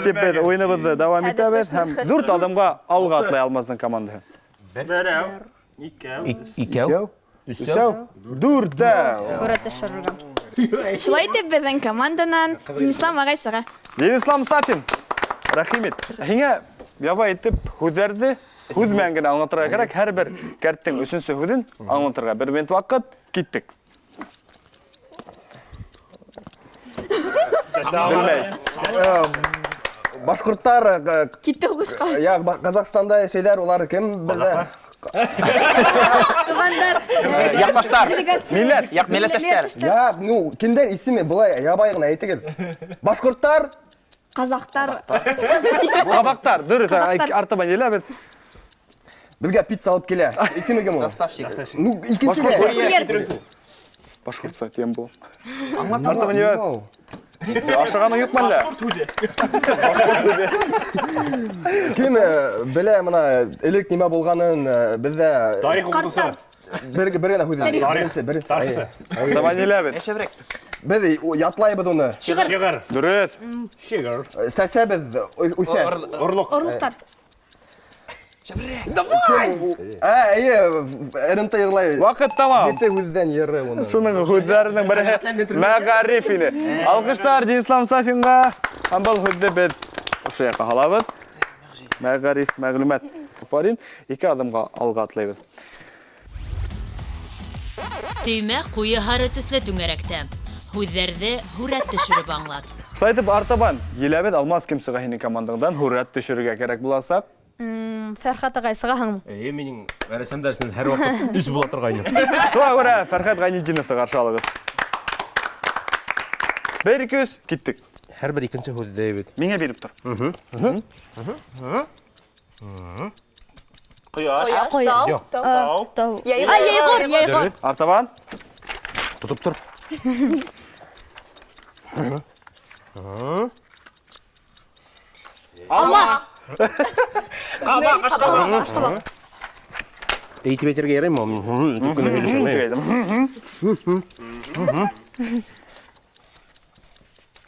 A: тип беҙ уйыныбыҙҙы дауам итәбеҙ һәм 4 аҙымға алға атлай Алмаздың командаһы.
B: Берәү, икәү,
C: Икәү,
A: өсәү, дүртәү.
E: Һүрәт төшөрөлгән.
H: Шулай итеп беҙҙең команданан Динислам ағай сыға.
A: Динислам Сафин, рәхим ит. Һиңә ябай итеп һүҙҙәрҙе һүҙ менән генә аңлатырға кәрәк. Һәр бер кәрттең өсөнсө һүҙен аңлатырға. 1 минут ваҡыт, киттек. Белмәй.
G: Башҡорттар,
H: Китте һуғышҡа.
G: Я, Ҡаҙағстанда йәшәйҙәр, улар кем беҙҙә?
H: Туғандар.
F: Яҡташтар.
A: Милләт.
F: Яҡ милләттәштәр.
G: Я, ну, кемдәр исеме былай ябай ғына әйтегеҙ. Башҡорттар.
H: Ҡаҙаҡтар.
A: Ҡаҙаҡтар, дөрөҫ, артабан еләбеҙ.
G: Беҙгә пицца алып килә. Исеме кем ул?
F: Доставщик.
G: Ну, икенсе.
A: Башҡортса тем был. Артабан еләбеҙ. Ашағаның юҡмы әллә?
G: Кем белә мына элек нимә булғанын, беҙҙә
K: Тарих уҡытыусы.
G: Бер генә һүҙ.
K: Тарих.
G: Беренсе, беренсе.
K: Тарихсы.
A: Артабан еләбеҙ.
F: Йәшәберәк.
G: Беҙ ятлайбыҙ уны.
K: Шиғыр.
A: Дөрөҫ.
K: Шиғыр.
G: Сәсәбеҙ, үҫә.
K: Орлоҡ.
H: Орлоҡтар.
G: Давай! Эйе, РНТ йырлай.
A: Ваҡыт тамам.
G: Ете һүҙҙән йыры уны.
A: Шуның һүҙҙәренең береһе мәғариф ине. Алҡыштар Динислам Сафинға. Һәм был һүҙҙе беҙ ошо яҡҡа һалабыҙ. Мәғариф, мәғлүмәт. Фарин, 2 аҙымға алға атлайбыҙ.
I: Төймә ҡуйы һары төҫлө түңәрәктә. Һүҙҙәрҙе һүрәт төшөрөп аңлат.
A: Шулай итеп, артабан еләбеҙ. Алмаз кем сыға һинең командаңдан һүрәт төшөрөргә кәрәк буласаҡ.
E: Фәрхәт ағай, сығаһыңмы?
C: Эйе, минең рәсем дәресенән һәр ваҡыт өс була торғайны.
A: Шуға күрә Фәрхәт Ғәйнетдиновты ҡаршы алығыҙ. 1, 2, 3, киттек.
C: Һәр бер икенсе һүҙҙе бит.
A: Миңә биреп тор.
B: Ҡояш.
E: Ҡояш.
B: Тау.
E: Тау. Йәйғор, йәйғор.
A: Артабан.
C: Тотоп тор.
E: Алма.
B: Ҡабаҡ, ашҡабаҡ.
E: Ашҡабаҡ.
C: Әйтеп әйтергә яраймы? Төп кенә һөйләшәм.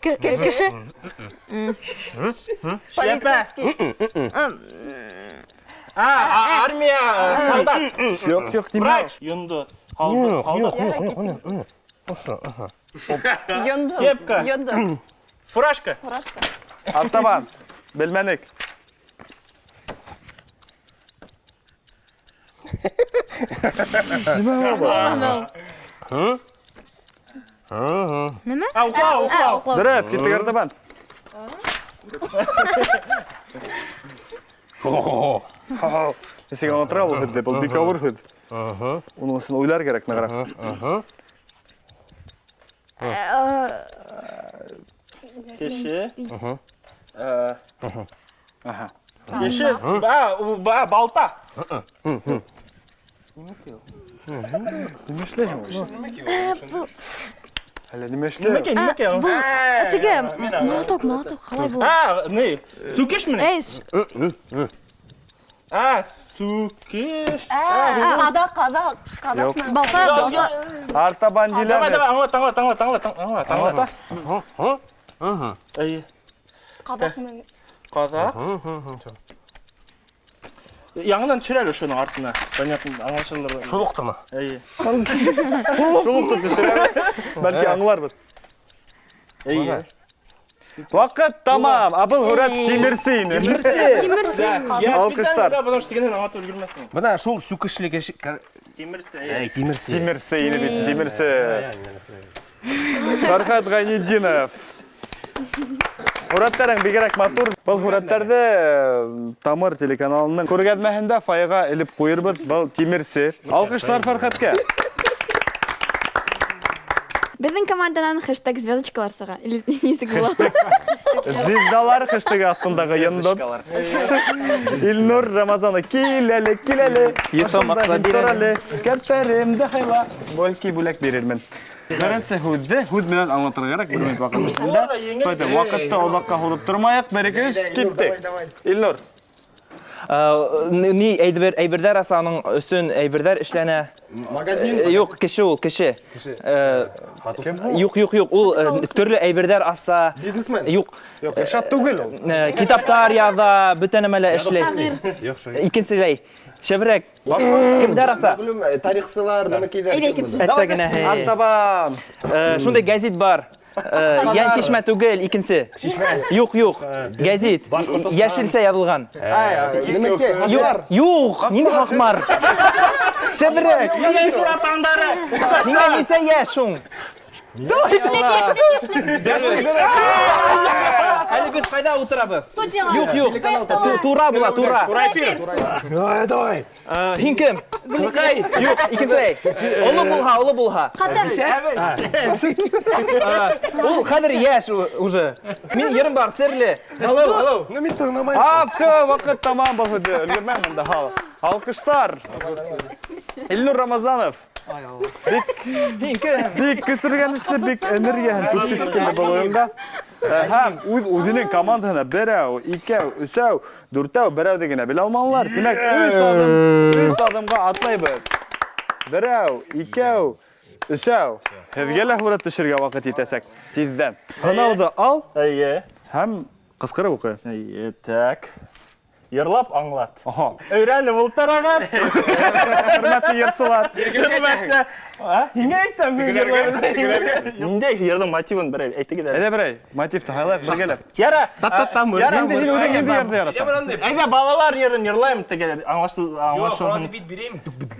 E: Кеше.
B: Шляпа. Армия, солдат.
A: Юҡ, юҡ, нимә?
B: Врач. Йондо. Һалды, һалды.
D: Йондо.
B: Кепка.
D: Йондо.
B: Фуражка.
D: Фуражка.
A: Артабан. Белмәнек.
E: Нимә?
B: Уҡлау, уҡлау.
A: Дөрөҫ, киттек артабан. Нисек аңлатырға был һүҙҙе? Был бик ауыр һүҙ. Уның өсөн уйлар кәрәк нығыраҡ.
B: Кеше. Кеше. Балта.
A: Нимә эшләйһең ул? Әллә нимә эшләйһең?
B: Нимәкәй, нимәкәй?
E: Был теге молоток, молоток ҡалай була?
B: Ни, сүкешме?
E: Эй,
B: Сүкеш.
D: Ҡаҙаҡ, ҡаҙаҡ, ҡаҙаҡ.
E: Балта, балта.
A: Артабан
B: Давай,
A: еләбеҙ.
B: давай, аңлат, аңлат, аңлат, аңлат, аңлат, аңлат. Эйе.
D: Ҡаҙаҡ менән.
B: Ҡаҙаҡ. Яңынан төшөр әле шуның артына. Понятно, аңлашылыр.
C: Шул уҡтымы?
B: Эйе.
A: Шул уҡты төшөрәбеҙ. Бәлки аңларбыҙ.
B: Эйе.
A: Ваҡыт тамам. Ә был һүрәт тимерсе ине.
C: Тимерсе.
E: Тимерсе.
B: Я
A: Алҡыштар.
B: специально, да, потому что тегенән аңлатып өлгөрмәҫһең.
C: Бына шул сүкешле кеше.
B: Тимерсе.
C: Әй, тимерсе.
A: Тимерсе ине бит, тимерсе. Фархат Гайнетдинов. Һүрәттәрең бигерәк матур. Был һүрәттәрҙе Тамыр телеканалының күргәҙмәһендә фойеға элеп ҡуйырбыҙ. Был тимерсе. Алҡыштар Фархатҡа.
H: Беҙҙең команданан хэштег звездочкалар сыға. Или нисек була?
A: Звездалар хэштеги аҫтындағы йондоҙ. Илнур Рамазанов кил әле, кил әле.
F: Йотом
A: Башымда
F: аҡса
A: һин
F: бир
A: тор
F: әле.
A: әле. Кәрпәремде һайла. Бәлки бүләк бирермен. Беренсе һүҙҙе һүҙ менән аңлатырға кәрәк, бер минут ваҡыт эсендә. Шулай итеп, ваҡытты оҙаҡҡа һуҙып тормайыҡ. 1 2 3 киттек. Илнур,
F: Ни әйбер, әйберҙәр аса, аның өсөн әйберҙәр эшләнә.
G: Магазин.
F: Юҡ, кеше ул, кеше. Юҡ, юҡ, юҡ, ул төрлө әйберҙәр аса.
G: Бизнесмен.
F: Юҡ.
A: Юҡ, Илшат түгел ул.
F: Китаптар яҙа, бөтә нәмә лә эшләй. Икенселәй. Шәберәк. Кемдәр аса?
G: Мәғлүм, тарихсылар, нәмәкәйҙәр.
H: Әйҙә, икенсе.
F: Әттә генә.
A: Артабан.
F: Шундай гәзит бар. Йән шишмә түгел, икенсе. Шишмә. Юҡ, юҡ. Гәзит. Йәшелсә яҙылған.
G: Нәмәкәй,
F: Юҡ,
G: хаҡмар.
F: юҡ, ниндәй хаҡмар? Шәберәк.
B: Шура таңдары.
F: Һиңә нисә йәш шуң?
H: Йәшлек, йәшлек, йәшлек.
F: Әле беҙ ҡайҙа ултырабыҙ?
H: Студияла.
F: Юҡ, юҡ. Тура була, тура.
C: Ай, давай.
F: Һин кем? Юҡ, икенселәй. Оло булһа, оло булһа.
H: Ҡатын.
F: Ул хәҙер йәш уже. Мин ерем бар, серле.
G: Алло, алло.
C: Ну, мин тыңламайым.
A: А, все, ваҡыт тамам был һүҙҙе. Өлгөрмәм инде. Алҡыштар. Илнур Рамазанов.
F: Һин кем?
A: Бик көсөргәнешле, бик энергияһын түкте шикелле был уйынға. Һәм үҙ үҙенең командаһына берәү, икәү, өсәү, дүртәү, берәүҙе генә белә алманылар. Тимәк, өс аҙым, өс аҙымға атлайбыҙ. Берәү, икәү, өсәү. Һеҙгә лә һүрәт төшөргә ваҡыт етәсәк. Тиҙҙән. Һынауҙы ал
B: Эйе.
A: һәм ҡысҡырып уҡы.
B: Эйе, так. Йырлап аңлат.
A: Аһа.
B: Өйрәнеп ултырағыҙ.
A: Хөрмәтле йырсылар.
B: Хөрмәтле. А, һиңә әйтәм, мин йырлайым. Ниндәй йырҙың мотивын берәй әйтегеҙ әле.
A: Әйҙә берәй, мотивты һайлайыҡ бергәләп.
B: Яра.
C: Та-та-там.
B: Яра,
A: Инде һин үҙең ниндәй йырҙы яратаһың?
B: Әйҙә балалар йырын йырлайым теге аңлашылһын.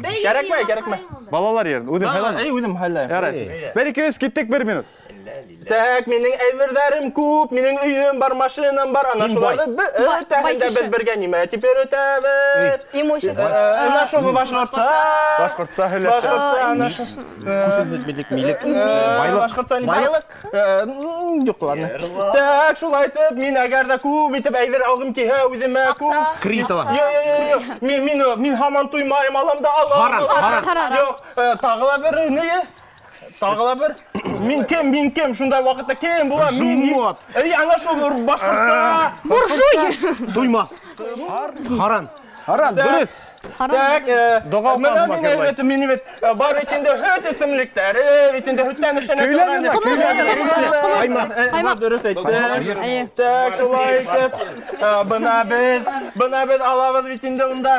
B: Кәрәкмәй, кәрәкмәй.
A: Балалар йырын үҙең һайлама.
B: Әй, үҙем һайлайым.
A: Ярай. 1 2 3 киттек 1 минут.
B: Так, минең әйберҙәрем күп, минең өйөм бар, машинам бар, ана шуларҙы
H: Бай
B: бөтәһен дә
H: кеше.
B: беҙ бергә нимә теперь үтәбеҙ.
D: Имущество.
B: Ана шул башҡортса.
A: Башҡортса һөйләшә.
B: Башҡортса, ана шул.
C: Милек.
B: Башҡортса нисә?
D: Байлыҡ.
B: Юҡ, ладно. Так, шулай итеп, мин әгәр ҙә күп итеп әйбер алғым килһә, үҙемә күп.
C: Кредит алам.
B: Юҡ, юҡ, юҡ, юҡ. Мин һаман туймайым, алам да алам.
C: Һаран,
B: алам.
C: һаран.
B: Юҡ, тағы ла бер ни? Тағы ла бер. Мин кем, мин кем? Шундай ваҡытта кем була? Мин.
C: Жмот.
B: Эй, ана шул бер башҡортса.
E: Буржуй!
C: Туйма. Һаран.
A: Һаран, дөрөҫ.
B: Так,
A: Доға
B: мына
A: уҡығыҙ
B: мин
A: Макерлай.
B: әйбәт, мин әйбәт, бар бит инде һөт эсемлектәре, бит инде һөттән эшләнә
A: Көйләнә,
B: торған.
E: көйләнә.
B: Ҡаймаҡ.
E: Ҡаймаҡ.
B: Дөрөҫ әйтте.
E: Әйе.
B: Так, шулай итеп, бына беҙ алабыҙ бит инде унда,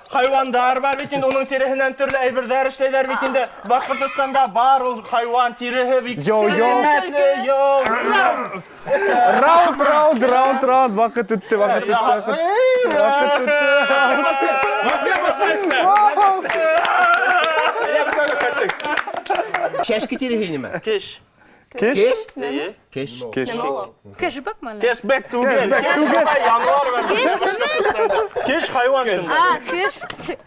B: хайуандар бар бит инде, уның тиреһенән төрлө әйберҙәр эшләйҙәр бит инде. Башҡортостанда бар ул хайуан тиреһе бик
A: Йоу, йоу.
B: ҡиммәтле, йоу.
A: Раунд, раунд, раунд, раунд. Ваҡыт үтте, ваҡыт үтте, ваҡыт. Ваҡыт үтте.
C: Шәшке тиреһе нимә?
B: Кеш.
A: Кеш?
B: Эйе.
C: Кеш.
A: Кеш.
E: Кэшбэк мәле?
B: Кешбэк түгел.
A: Кешбэк түгел.
B: Януар бар.
E: Кеш
B: Кеш хайуан шунда.
E: А, кэш.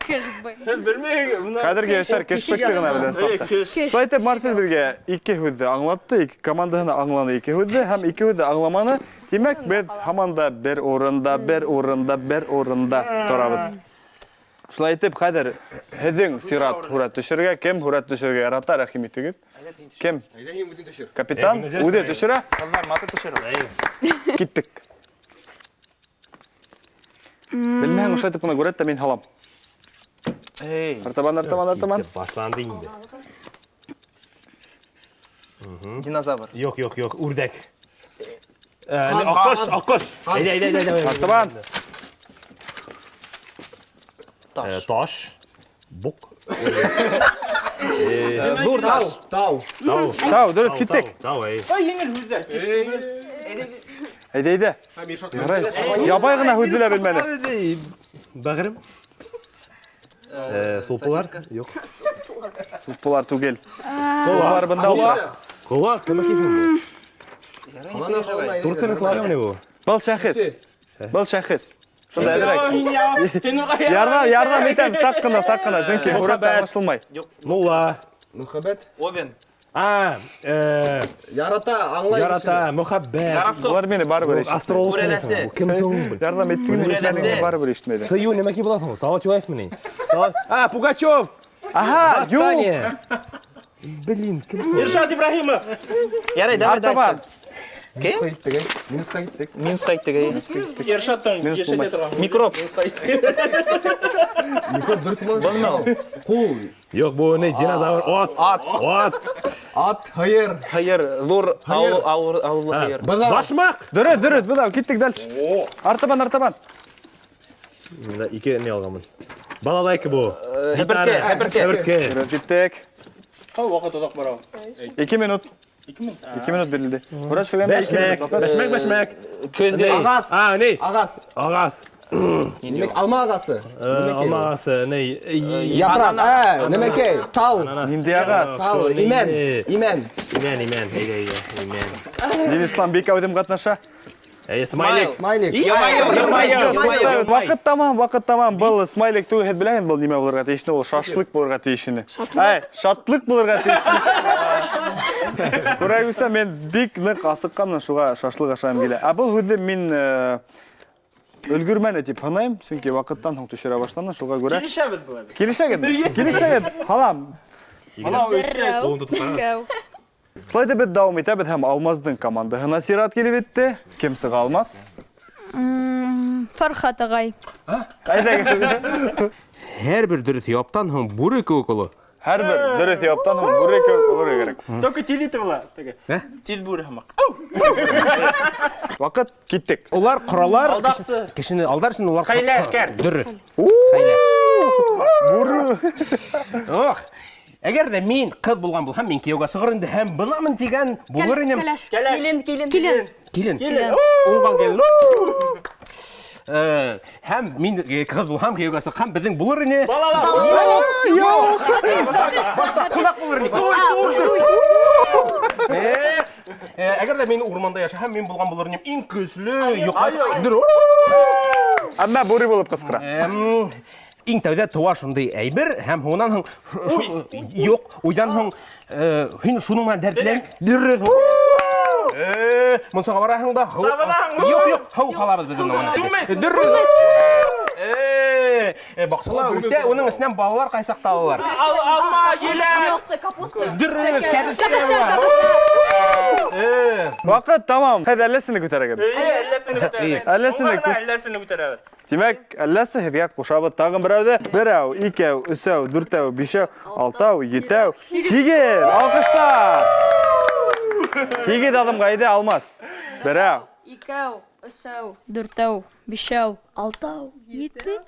E: Кэшбэк.
B: Һеҙ белмәйһегеҙ, бына.
A: Хәҙерге йәштәр кешбэкте генә белә
B: Эйе,
A: ысынлап та.
B: кеш.
A: Шулай итеп, Марсель беҙгә ике һүҙҙе аңлатты, ике командаһына аңланы ике һүҙҙе һәм ике һүҙҙе аңламаны. Тимәк, беҙ һаман да бер урында, бер урында, бер урында торабыҙ. Шулай итеп, хәҙер һеҙҙең сират һүрәт төшөргә, кем һүрәт төшөргә ярата, рәхим итегеҙ. Кем? Капитан үҙе төшөрә.
F: Ҡыҙҙар матур төшөрә.
A: Киттек. Белмәһәң, ошолай итеп ҡына күрәт тә мин һалам.
F: Эй,
A: Артабан, артабан, артабан.
C: Башланды инде.
F: динозавр.
C: Юҡ, юҡ, юҡ, үрҙәк. Аҡҡош, аҡҡош. Әйҙә, әйҙә, әйҙә, әйҙә.
A: Артабан.
C: Таш. Бук.
F: Ҙур таш.
G: Тау.
C: Тау.
A: Тау, дөрөҫ, киттек.
C: Тау, әй.
B: Ай, еңел һүҙҙәр. Кеш түгел.
A: Әйҙә, әйҙә. Ярай. Ябай ғына һүҙҙе лә белмәне.
J: Бәғерем. Сулпылар? Юҡ.
A: Сулпылар түгел. Улар бында улар.
J: Ҡолаҡ, кем кифен бу? Турцияның флагы ни бу?
A: Был шәхес. Был шәхес. Шунда әҙерәк. Ярҙам, ярҙам итәм, саҡ ҡына, саҡ ҡына, сөнки һүрәт аңлашылмай.
J: Мулла.
G: Мөхәббәт.
F: Овен.
J: А,
G: Ярата, аңлай.
J: ярата, мөхәббәт.
A: Улар мине барыбер ишетмәй.
J: Астролог.
F: Бүрәнәсе.
J: Кем һуң?
A: Ярҙам иткән
F: Бүрәнәсе.
A: барыбер ишетмәйҙәр.
J: Сыю нимә була һуң? Салават Юлаев мени? Салават. А, Пугачев.
A: Аһа, юҡ.
J: Восстание. Блин, кем һуң?
B: Иршат Ибраһимов.
F: Ярай, давай
A: Артабан.
F: дальше. Кем?
G: Минусҡа киттек.
F: Минусҡа киттек, әйе.
B: Иршаттың
A: Минус
B: йәшәтә
A: булмай.
B: торған.
F: Микроб.
G: Микроб дөрөҫ була.
F: Был нимә ул?
G: Ҡул.
J: Юҡ, бу ни, динозавр, ат.
F: Ат.
J: Ат.
G: Ат, һыйыр.
F: Һыйыр, ҙур ауыл, ауыл, ауыллы һыйыр.
G: Быҙау.
J: Башмаҡ.
A: Дөрөҫ, дөрөҫ, быҙау, киттек дальше. Артабан, артабан.
J: Мында ике ни алғанмын. Балалайка бу.
F: Һеперткә, һеперткә.
J: Һеперткә.
A: Дөрөҫ, киттек.
B: Ҡай ваҡыт оҙаҡ бара ул?
A: 2 минут. 2 минут. 2 минут бирелде. Һүрәт төшөргәндә 2
J: Бәшмәк,
A: минут ваҡыт.
J: бәшмәк, бәшмәк.
F: Көҙгө.
G: Ағас.
J: А, ни?
G: Ағас.
J: Ағас.
G: Нимәк, алма ағасы.
J: Алма ағасы, ни?
G: Япраҡ. Ә, нәмәкәй. Тал.
A: Ниндәй ағас?
G: Тал, имән. Имән.
J: Имән, имән, әйҙә, әйҙә, имән.
A: Динислам бик әүҙем ҡатнаша.
J: Әйе, смайлик.
G: Смайлик.
F: Йылмайыу, йылмайыу, йылмайыу.
A: Ваҡыт тамам, ваҡыт тамам. Был смайлик түгел, һеҙ беләһегеҙ был нимә булырға тейеш? Ул шашлык булырға тейеш ине. Әй, шатлык булырға тейеш. Күрә күрсә, мин бик ныҡ асыҡҡанмын, шуға шашлык ашайым килә. Ә был һүҙҙе мин өлгөрмәне тип һанайым, сөнки ваҡыттан һуң төшөрә башланы, шуға күрә.
B: Килешәбеҙ был.
A: Килешәгеҙ, килешәгеҙ. Һалам.
E: Берәү, икәү.
A: Шулай ҙа беҙ дауам итәбеҙ һәм Алмаздың командаһына сират килеп етте. Кем сыға, Алмаз?
E: Фархат ағай.
A: Әйҙәгеҙ.
C: Һәр бер дөрөҫ яуаптан һуң бүре кеүек оло.
A: Һәр бер дөрөҫ яуаптан һуң бүре кеүек олорға кәрәк.
B: Только тиҙ итеп була. Теге. Тиҙ бүре һымаҡ.
A: Ваҡыт киттек.
C: Улар ҡоралар
B: Алдаҡсы.
C: кешене алдар өсөн улар
B: Хәйләкәр.
C: Дөрөҫ.
A: Бүре.
C: Ох. Әгәр ҙә мин ҡыҙ булған булһам, мин кейәүгә сығыр инде һәм бынамын тигән булыр инем.
E: Кәләш.
D: Килен, килен.
E: Килен.
C: Килен.
E: Килен.
C: Уңған килен. Һәм мин ҡыҙ булһам, кейәүгә сыҡһам, беҙҙең булыр ине.
B: Балалар.
C: Юҡ. Башта ҡунаҡ булыр ине. Әгәр ҙә мин урманда йәшәһәм, мин булған булыр инем иң көслө, юҡ.
A: Әммә бүре булып ҡысҡыра.
C: Иң тәүҙә тыуа шундай әйбер, һәм һуңынан һуң юҡ, уйҙан һуң һин шуның менән дәртлән. Дөрөҫ. Мунсаға бараһың да, һыу.
B: Сабынаһың.
C: Юҡ, юҡ, һыу һалабыҙ беҙ уны.
B: Түмәйсең.
C: Дөрөҫ. Баҡсала үҫә, уның эсенән балалар ҡайсаҡта алалар.
B: Алма, еләк.
D: Капуста.
C: Дөрөҫ, кәбеҫтә була.
A: Ваҡыт тамам. Һеҙ әлләсене күтәрәгеҙ.
B: Әлләсене күтәрәбеҙ.
A: Әлләсене
B: Уңға ғына әлләсене күтәрәбеҙ.
A: Тимәк, әлләсе һеҙгә ҡушабыҙ тағын берәүҙе. Берәү, икәү, өсәү, дүртәү, бишәү, алтау, етәү, һигеҙ. Алҡыштар. Һигеҙ аҙымға әйҙә, Алмаз. Берәү.
E: Икәү, өсәү, дүртәү, бишәү, алтау, ете.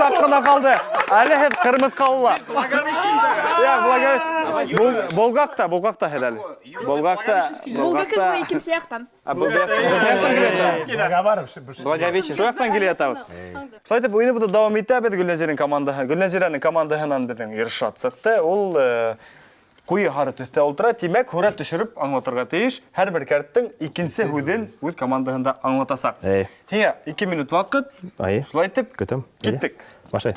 A: Саҡ ҡына ҡалды. Әле һеҙ ҡырмыҫҡалыла. Я, Благовещен. Болғаҡта, болғаҡта һеҙ әле. Болғаҡта,
H: Булгаков
A: болғаҡта.
H: икенсе яҡтан.
A: А, был яҡтан килә.
F: Благовещенск.
A: Шул яҡтан килә ятабыҙ. Шулай итеп, уйыныбыҙҙы дауам итәбеҙ. Гөлнәзирәнең командаһы, Гөлнәзирәнең командаһынан беҙҙең Иршат сыҡты. Ул ҡуйы һары төҫтә ултыра. Тимәк, һүрәт төшөрөп аңлатырға тейеш. Һәр бер кәрттең икенсе һүҙен үҙ командаһында аңлатасаҡ.
J: Эй.
A: Һиңә 2 минут ваҡыт.
J: Ай.
A: Шулай итеп,
J: Көтәм.
A: киттек.
J: Башлай.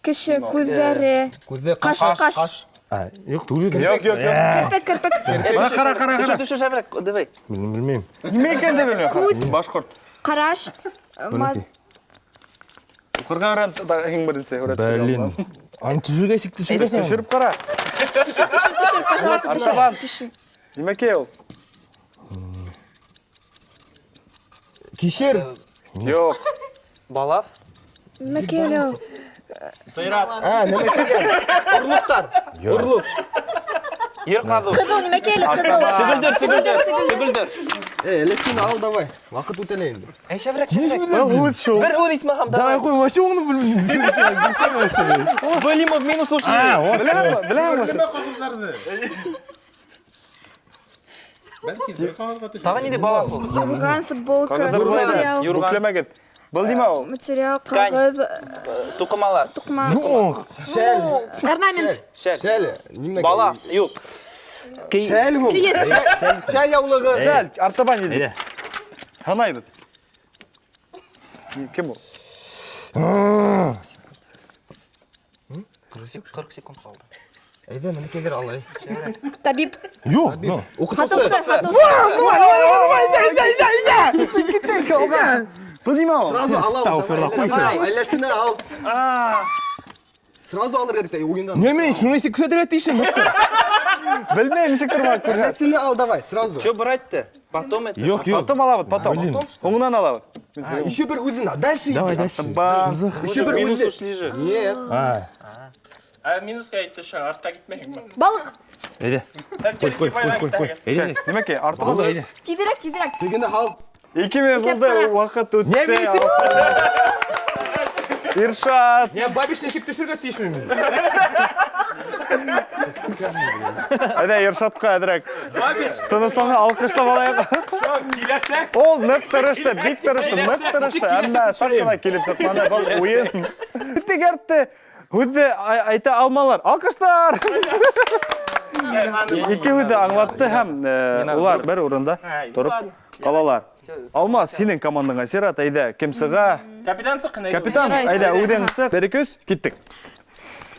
H: Кеше күҙҙәре.
G: Күҙҙе
H: Ҡаш, ҡаш.
J: А, юҡ, түгел.
A: Юҡ, юҡ, юҡ.
H: Керпек, керпек.
A: Бына ҡара, ҡара, ҡара.
F: Төшөр, төшөр, шәберәк, давай.
J: Белмәйем.
A: Нимә икәнен дә белмәйем. Башҡорт.
H: Ҡараш.
A: Уҡырға өйрән, иң беренсе һүрәт төшөрә
J: Блин.
A: алам.
J: Аны төшөргә сикте, төшөргә.
A: Төшөрөп ҡара.
H: Пожалуйста,
A: Артабан.
H: төшөр.
A: Нимәкәй ул?
G: Кишер.
A: Юҡ.
F: Балаҫ.
H: Нимәкәй ул?
B: Сыйрат.
G: Ә, нәмәкәй. Орлоҡтар. Орлоҡ.
F: Ер ҡаҙыу.
L: Ҡыҙыл нимәкәй әле, ҡыҙыл.
F: Сөгөлдөр, сөгөлдөр, сөгөлдөр.
G: Эй, әле син ал давай. Ваҡыт үтә лә инде.
F: Әй, шәберәк, шәберәк.
A: Был һүҙ шул.
F: Бер һүҙ исмаһам,
J: Давай,
F: давай.
J: ҡуй, вообще уны белмәйем.
F: Белимов минус ушли.
J: А, вот.
A: Беләһеңме? Беләһеңме?
F: Тағы ниндәй балаҫ ул?
H: Юрған, футболка,
A: Ҡағыҙҙар булай
H: материал.
F: Юрған.
A: Бүкләмәгеҙ. Был нимә ул?
H: Материал,
F: Ткань.
H: ҡағыҙ,
F: Туҡымалар.
H: туҡма.
J: Юҡ.
G: Шәл.
H: Орнамент.
F: Шәл.
G: Шәл. Нимә?
F: Балаҫ, юҡ. Кей-
G: Шәл һуң. Шәл яулығы.
A: Шәл, артабан инде.
J: Әйҙә.
A: Һанайбыҙ. Кем ул?
F: 40 секунд ҡалды.
G: Әйҙә, нәмәкәйҙәр алай.
H: Табип.
J: Юҡ, ну.
G: Уҡытыусы.
H: Һатыусы, һатыусы.
A: Был нимә ул?
G: Сразу алам.
J: Астағфирулла, ҡуй.
G: Әлләсенә ал. Сразу алыр кәрәк тә уйындан.
K: Не, мин шуны нисек күрһәтергә тейешмен?
A: Белмәйем, нисек тормаҡ күрһәт.
G: Әлләсенә ал давай, сразу.
F: Что брать-то? Потом это.
J: Юҡ, юҡ.
A: Потом алабыҙ, потом.
J: Блин.
A: Һуңынан алабыҙ.
G: Еще бер үҙен. Дальше.
J: Давай,
G: иди.
J: дальше.
A: Ба.
G: Еще бер
B: Минус
G: үҙе.
B: ушли же.
G: Нет.
J: А,
B: Ә минусҡа әйтте, ша, артҡа китмәйһеңме?
H: Балыҡ.
J: әйҙә. Ҡуй, ҡуй, ҡуй, ҡуй, ҡуй. Әйҙә.
A: Нимәкәй, артыға
J: Булды, әйҙә.
H: Тиҙерәк, тиҙерәк.
G: Тегене ал.
A: Ике минут
H: Эшләп
A: булды,
H: ҡара.
A: ваҡыт үтте.
J: Не минус?
A: Иршат.
K: Я бабич нисек төшөргә тейешмен мин?
A: Әйҙә, Иршатҡа әҙерәк. Тынысланған алҡышлап алайыҡ.
K: Киләсәк.
A: Ул ныҡ тырышты, бик тырышты, ныҡ тырышты, әммә саҡ ҡына килеп сыҡманы был уйын. Тегәртте, һүҙҙе әйтә алмалар. Алҡыштар! Ике һүҙҙе аңлатты һәм улар бер урында тороп ҡалалар. Алмаз, һинең командаңа сират, әйҙә, кем сыға?
B: Капитан сыҡ,
A: Капитан, әйҙә, үҙең сыҡ. Бер, ике, өс, киттек.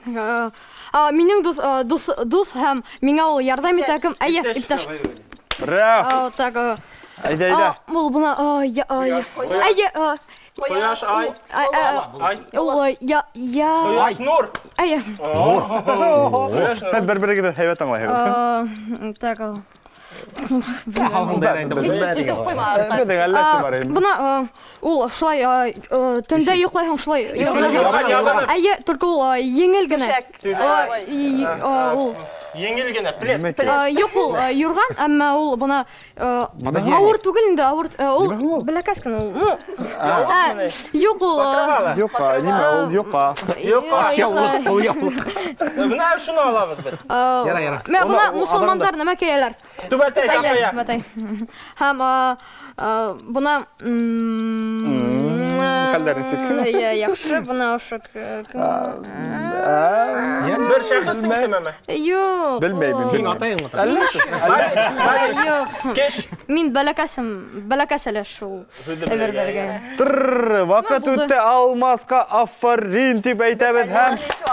E: Минең дуҫ, дуҫ, дуҫ һәм миңә ул ярҙам итә кем? Әйе, иптәш.
A: Браво!
E: Так,
A: Әйҙә, әйҙә.
E: Ул бына, әйе,
B: Ҡояш, ай. Ай.
E: ул, я, я.
B: Ҡояш, нур.
E: Әйе.
A: Һеҙ бер-берегеҙҙе һәйбәт аңлайһығыҙ.
E: Так,
A: Беҙҙең әлләсе бар инде.
E: Бына ул шулай төндә йоҡлайһың шулай. Әйе, только ул еңел генә. Ул
B: Еңел генә, плед.
E: Юҡ, ул юрған, әммә ул бына ауыр түгел инде, ауыр ул бәләкәс кенә ул. Ну, юҡ ул.
A: Юҡа, нимә ул юҡа?
B: Юҡа.
C: Ул яулыҡ.
B: Бына шуны алабыҙ беҙ.
C: Яра, яра.
E: Мә бына мосолмандар нәмә кейәләр?
B: Түбәтәй,
E: Әйе,
B: таҡыя.
E: түбәтәй. Һәм бына
A: Хәлдәр нисек?
E: Әйе, яҡшы, бына ошо.
B: Бер шәхестең исемеме?
E: Юҡ.
A: Белмәйем,
E: ул-
A: белмәйем.
C: Атайың ата.
E: Юҡ.
B: Кеш.
E: Мин бәләкәсем, бәләкәс әле шул әйберҙәргә.
A: Тыр, ваҡыт
E: Булды.
A: үтте, Алмасҡа афарин тип әйтәбеҙ һәм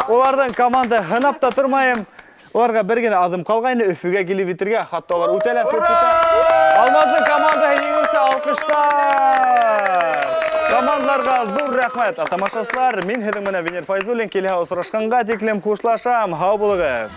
A: уларҙың команда һынап та тормайым. Уларға бер генә аҙым ҡалғайны Өфөгә килеп етергә, хатта улар үтә лә сығып китә. Алмаздың командаһы еңеүсе, алҡыштар! Командаларға ҙур рәхмәт. Ә тамашасылар, мин һеҙҙең менән Венер Файзуллин, килһә осрашҡанға тиклем хушлашам. Һау булығыҙ.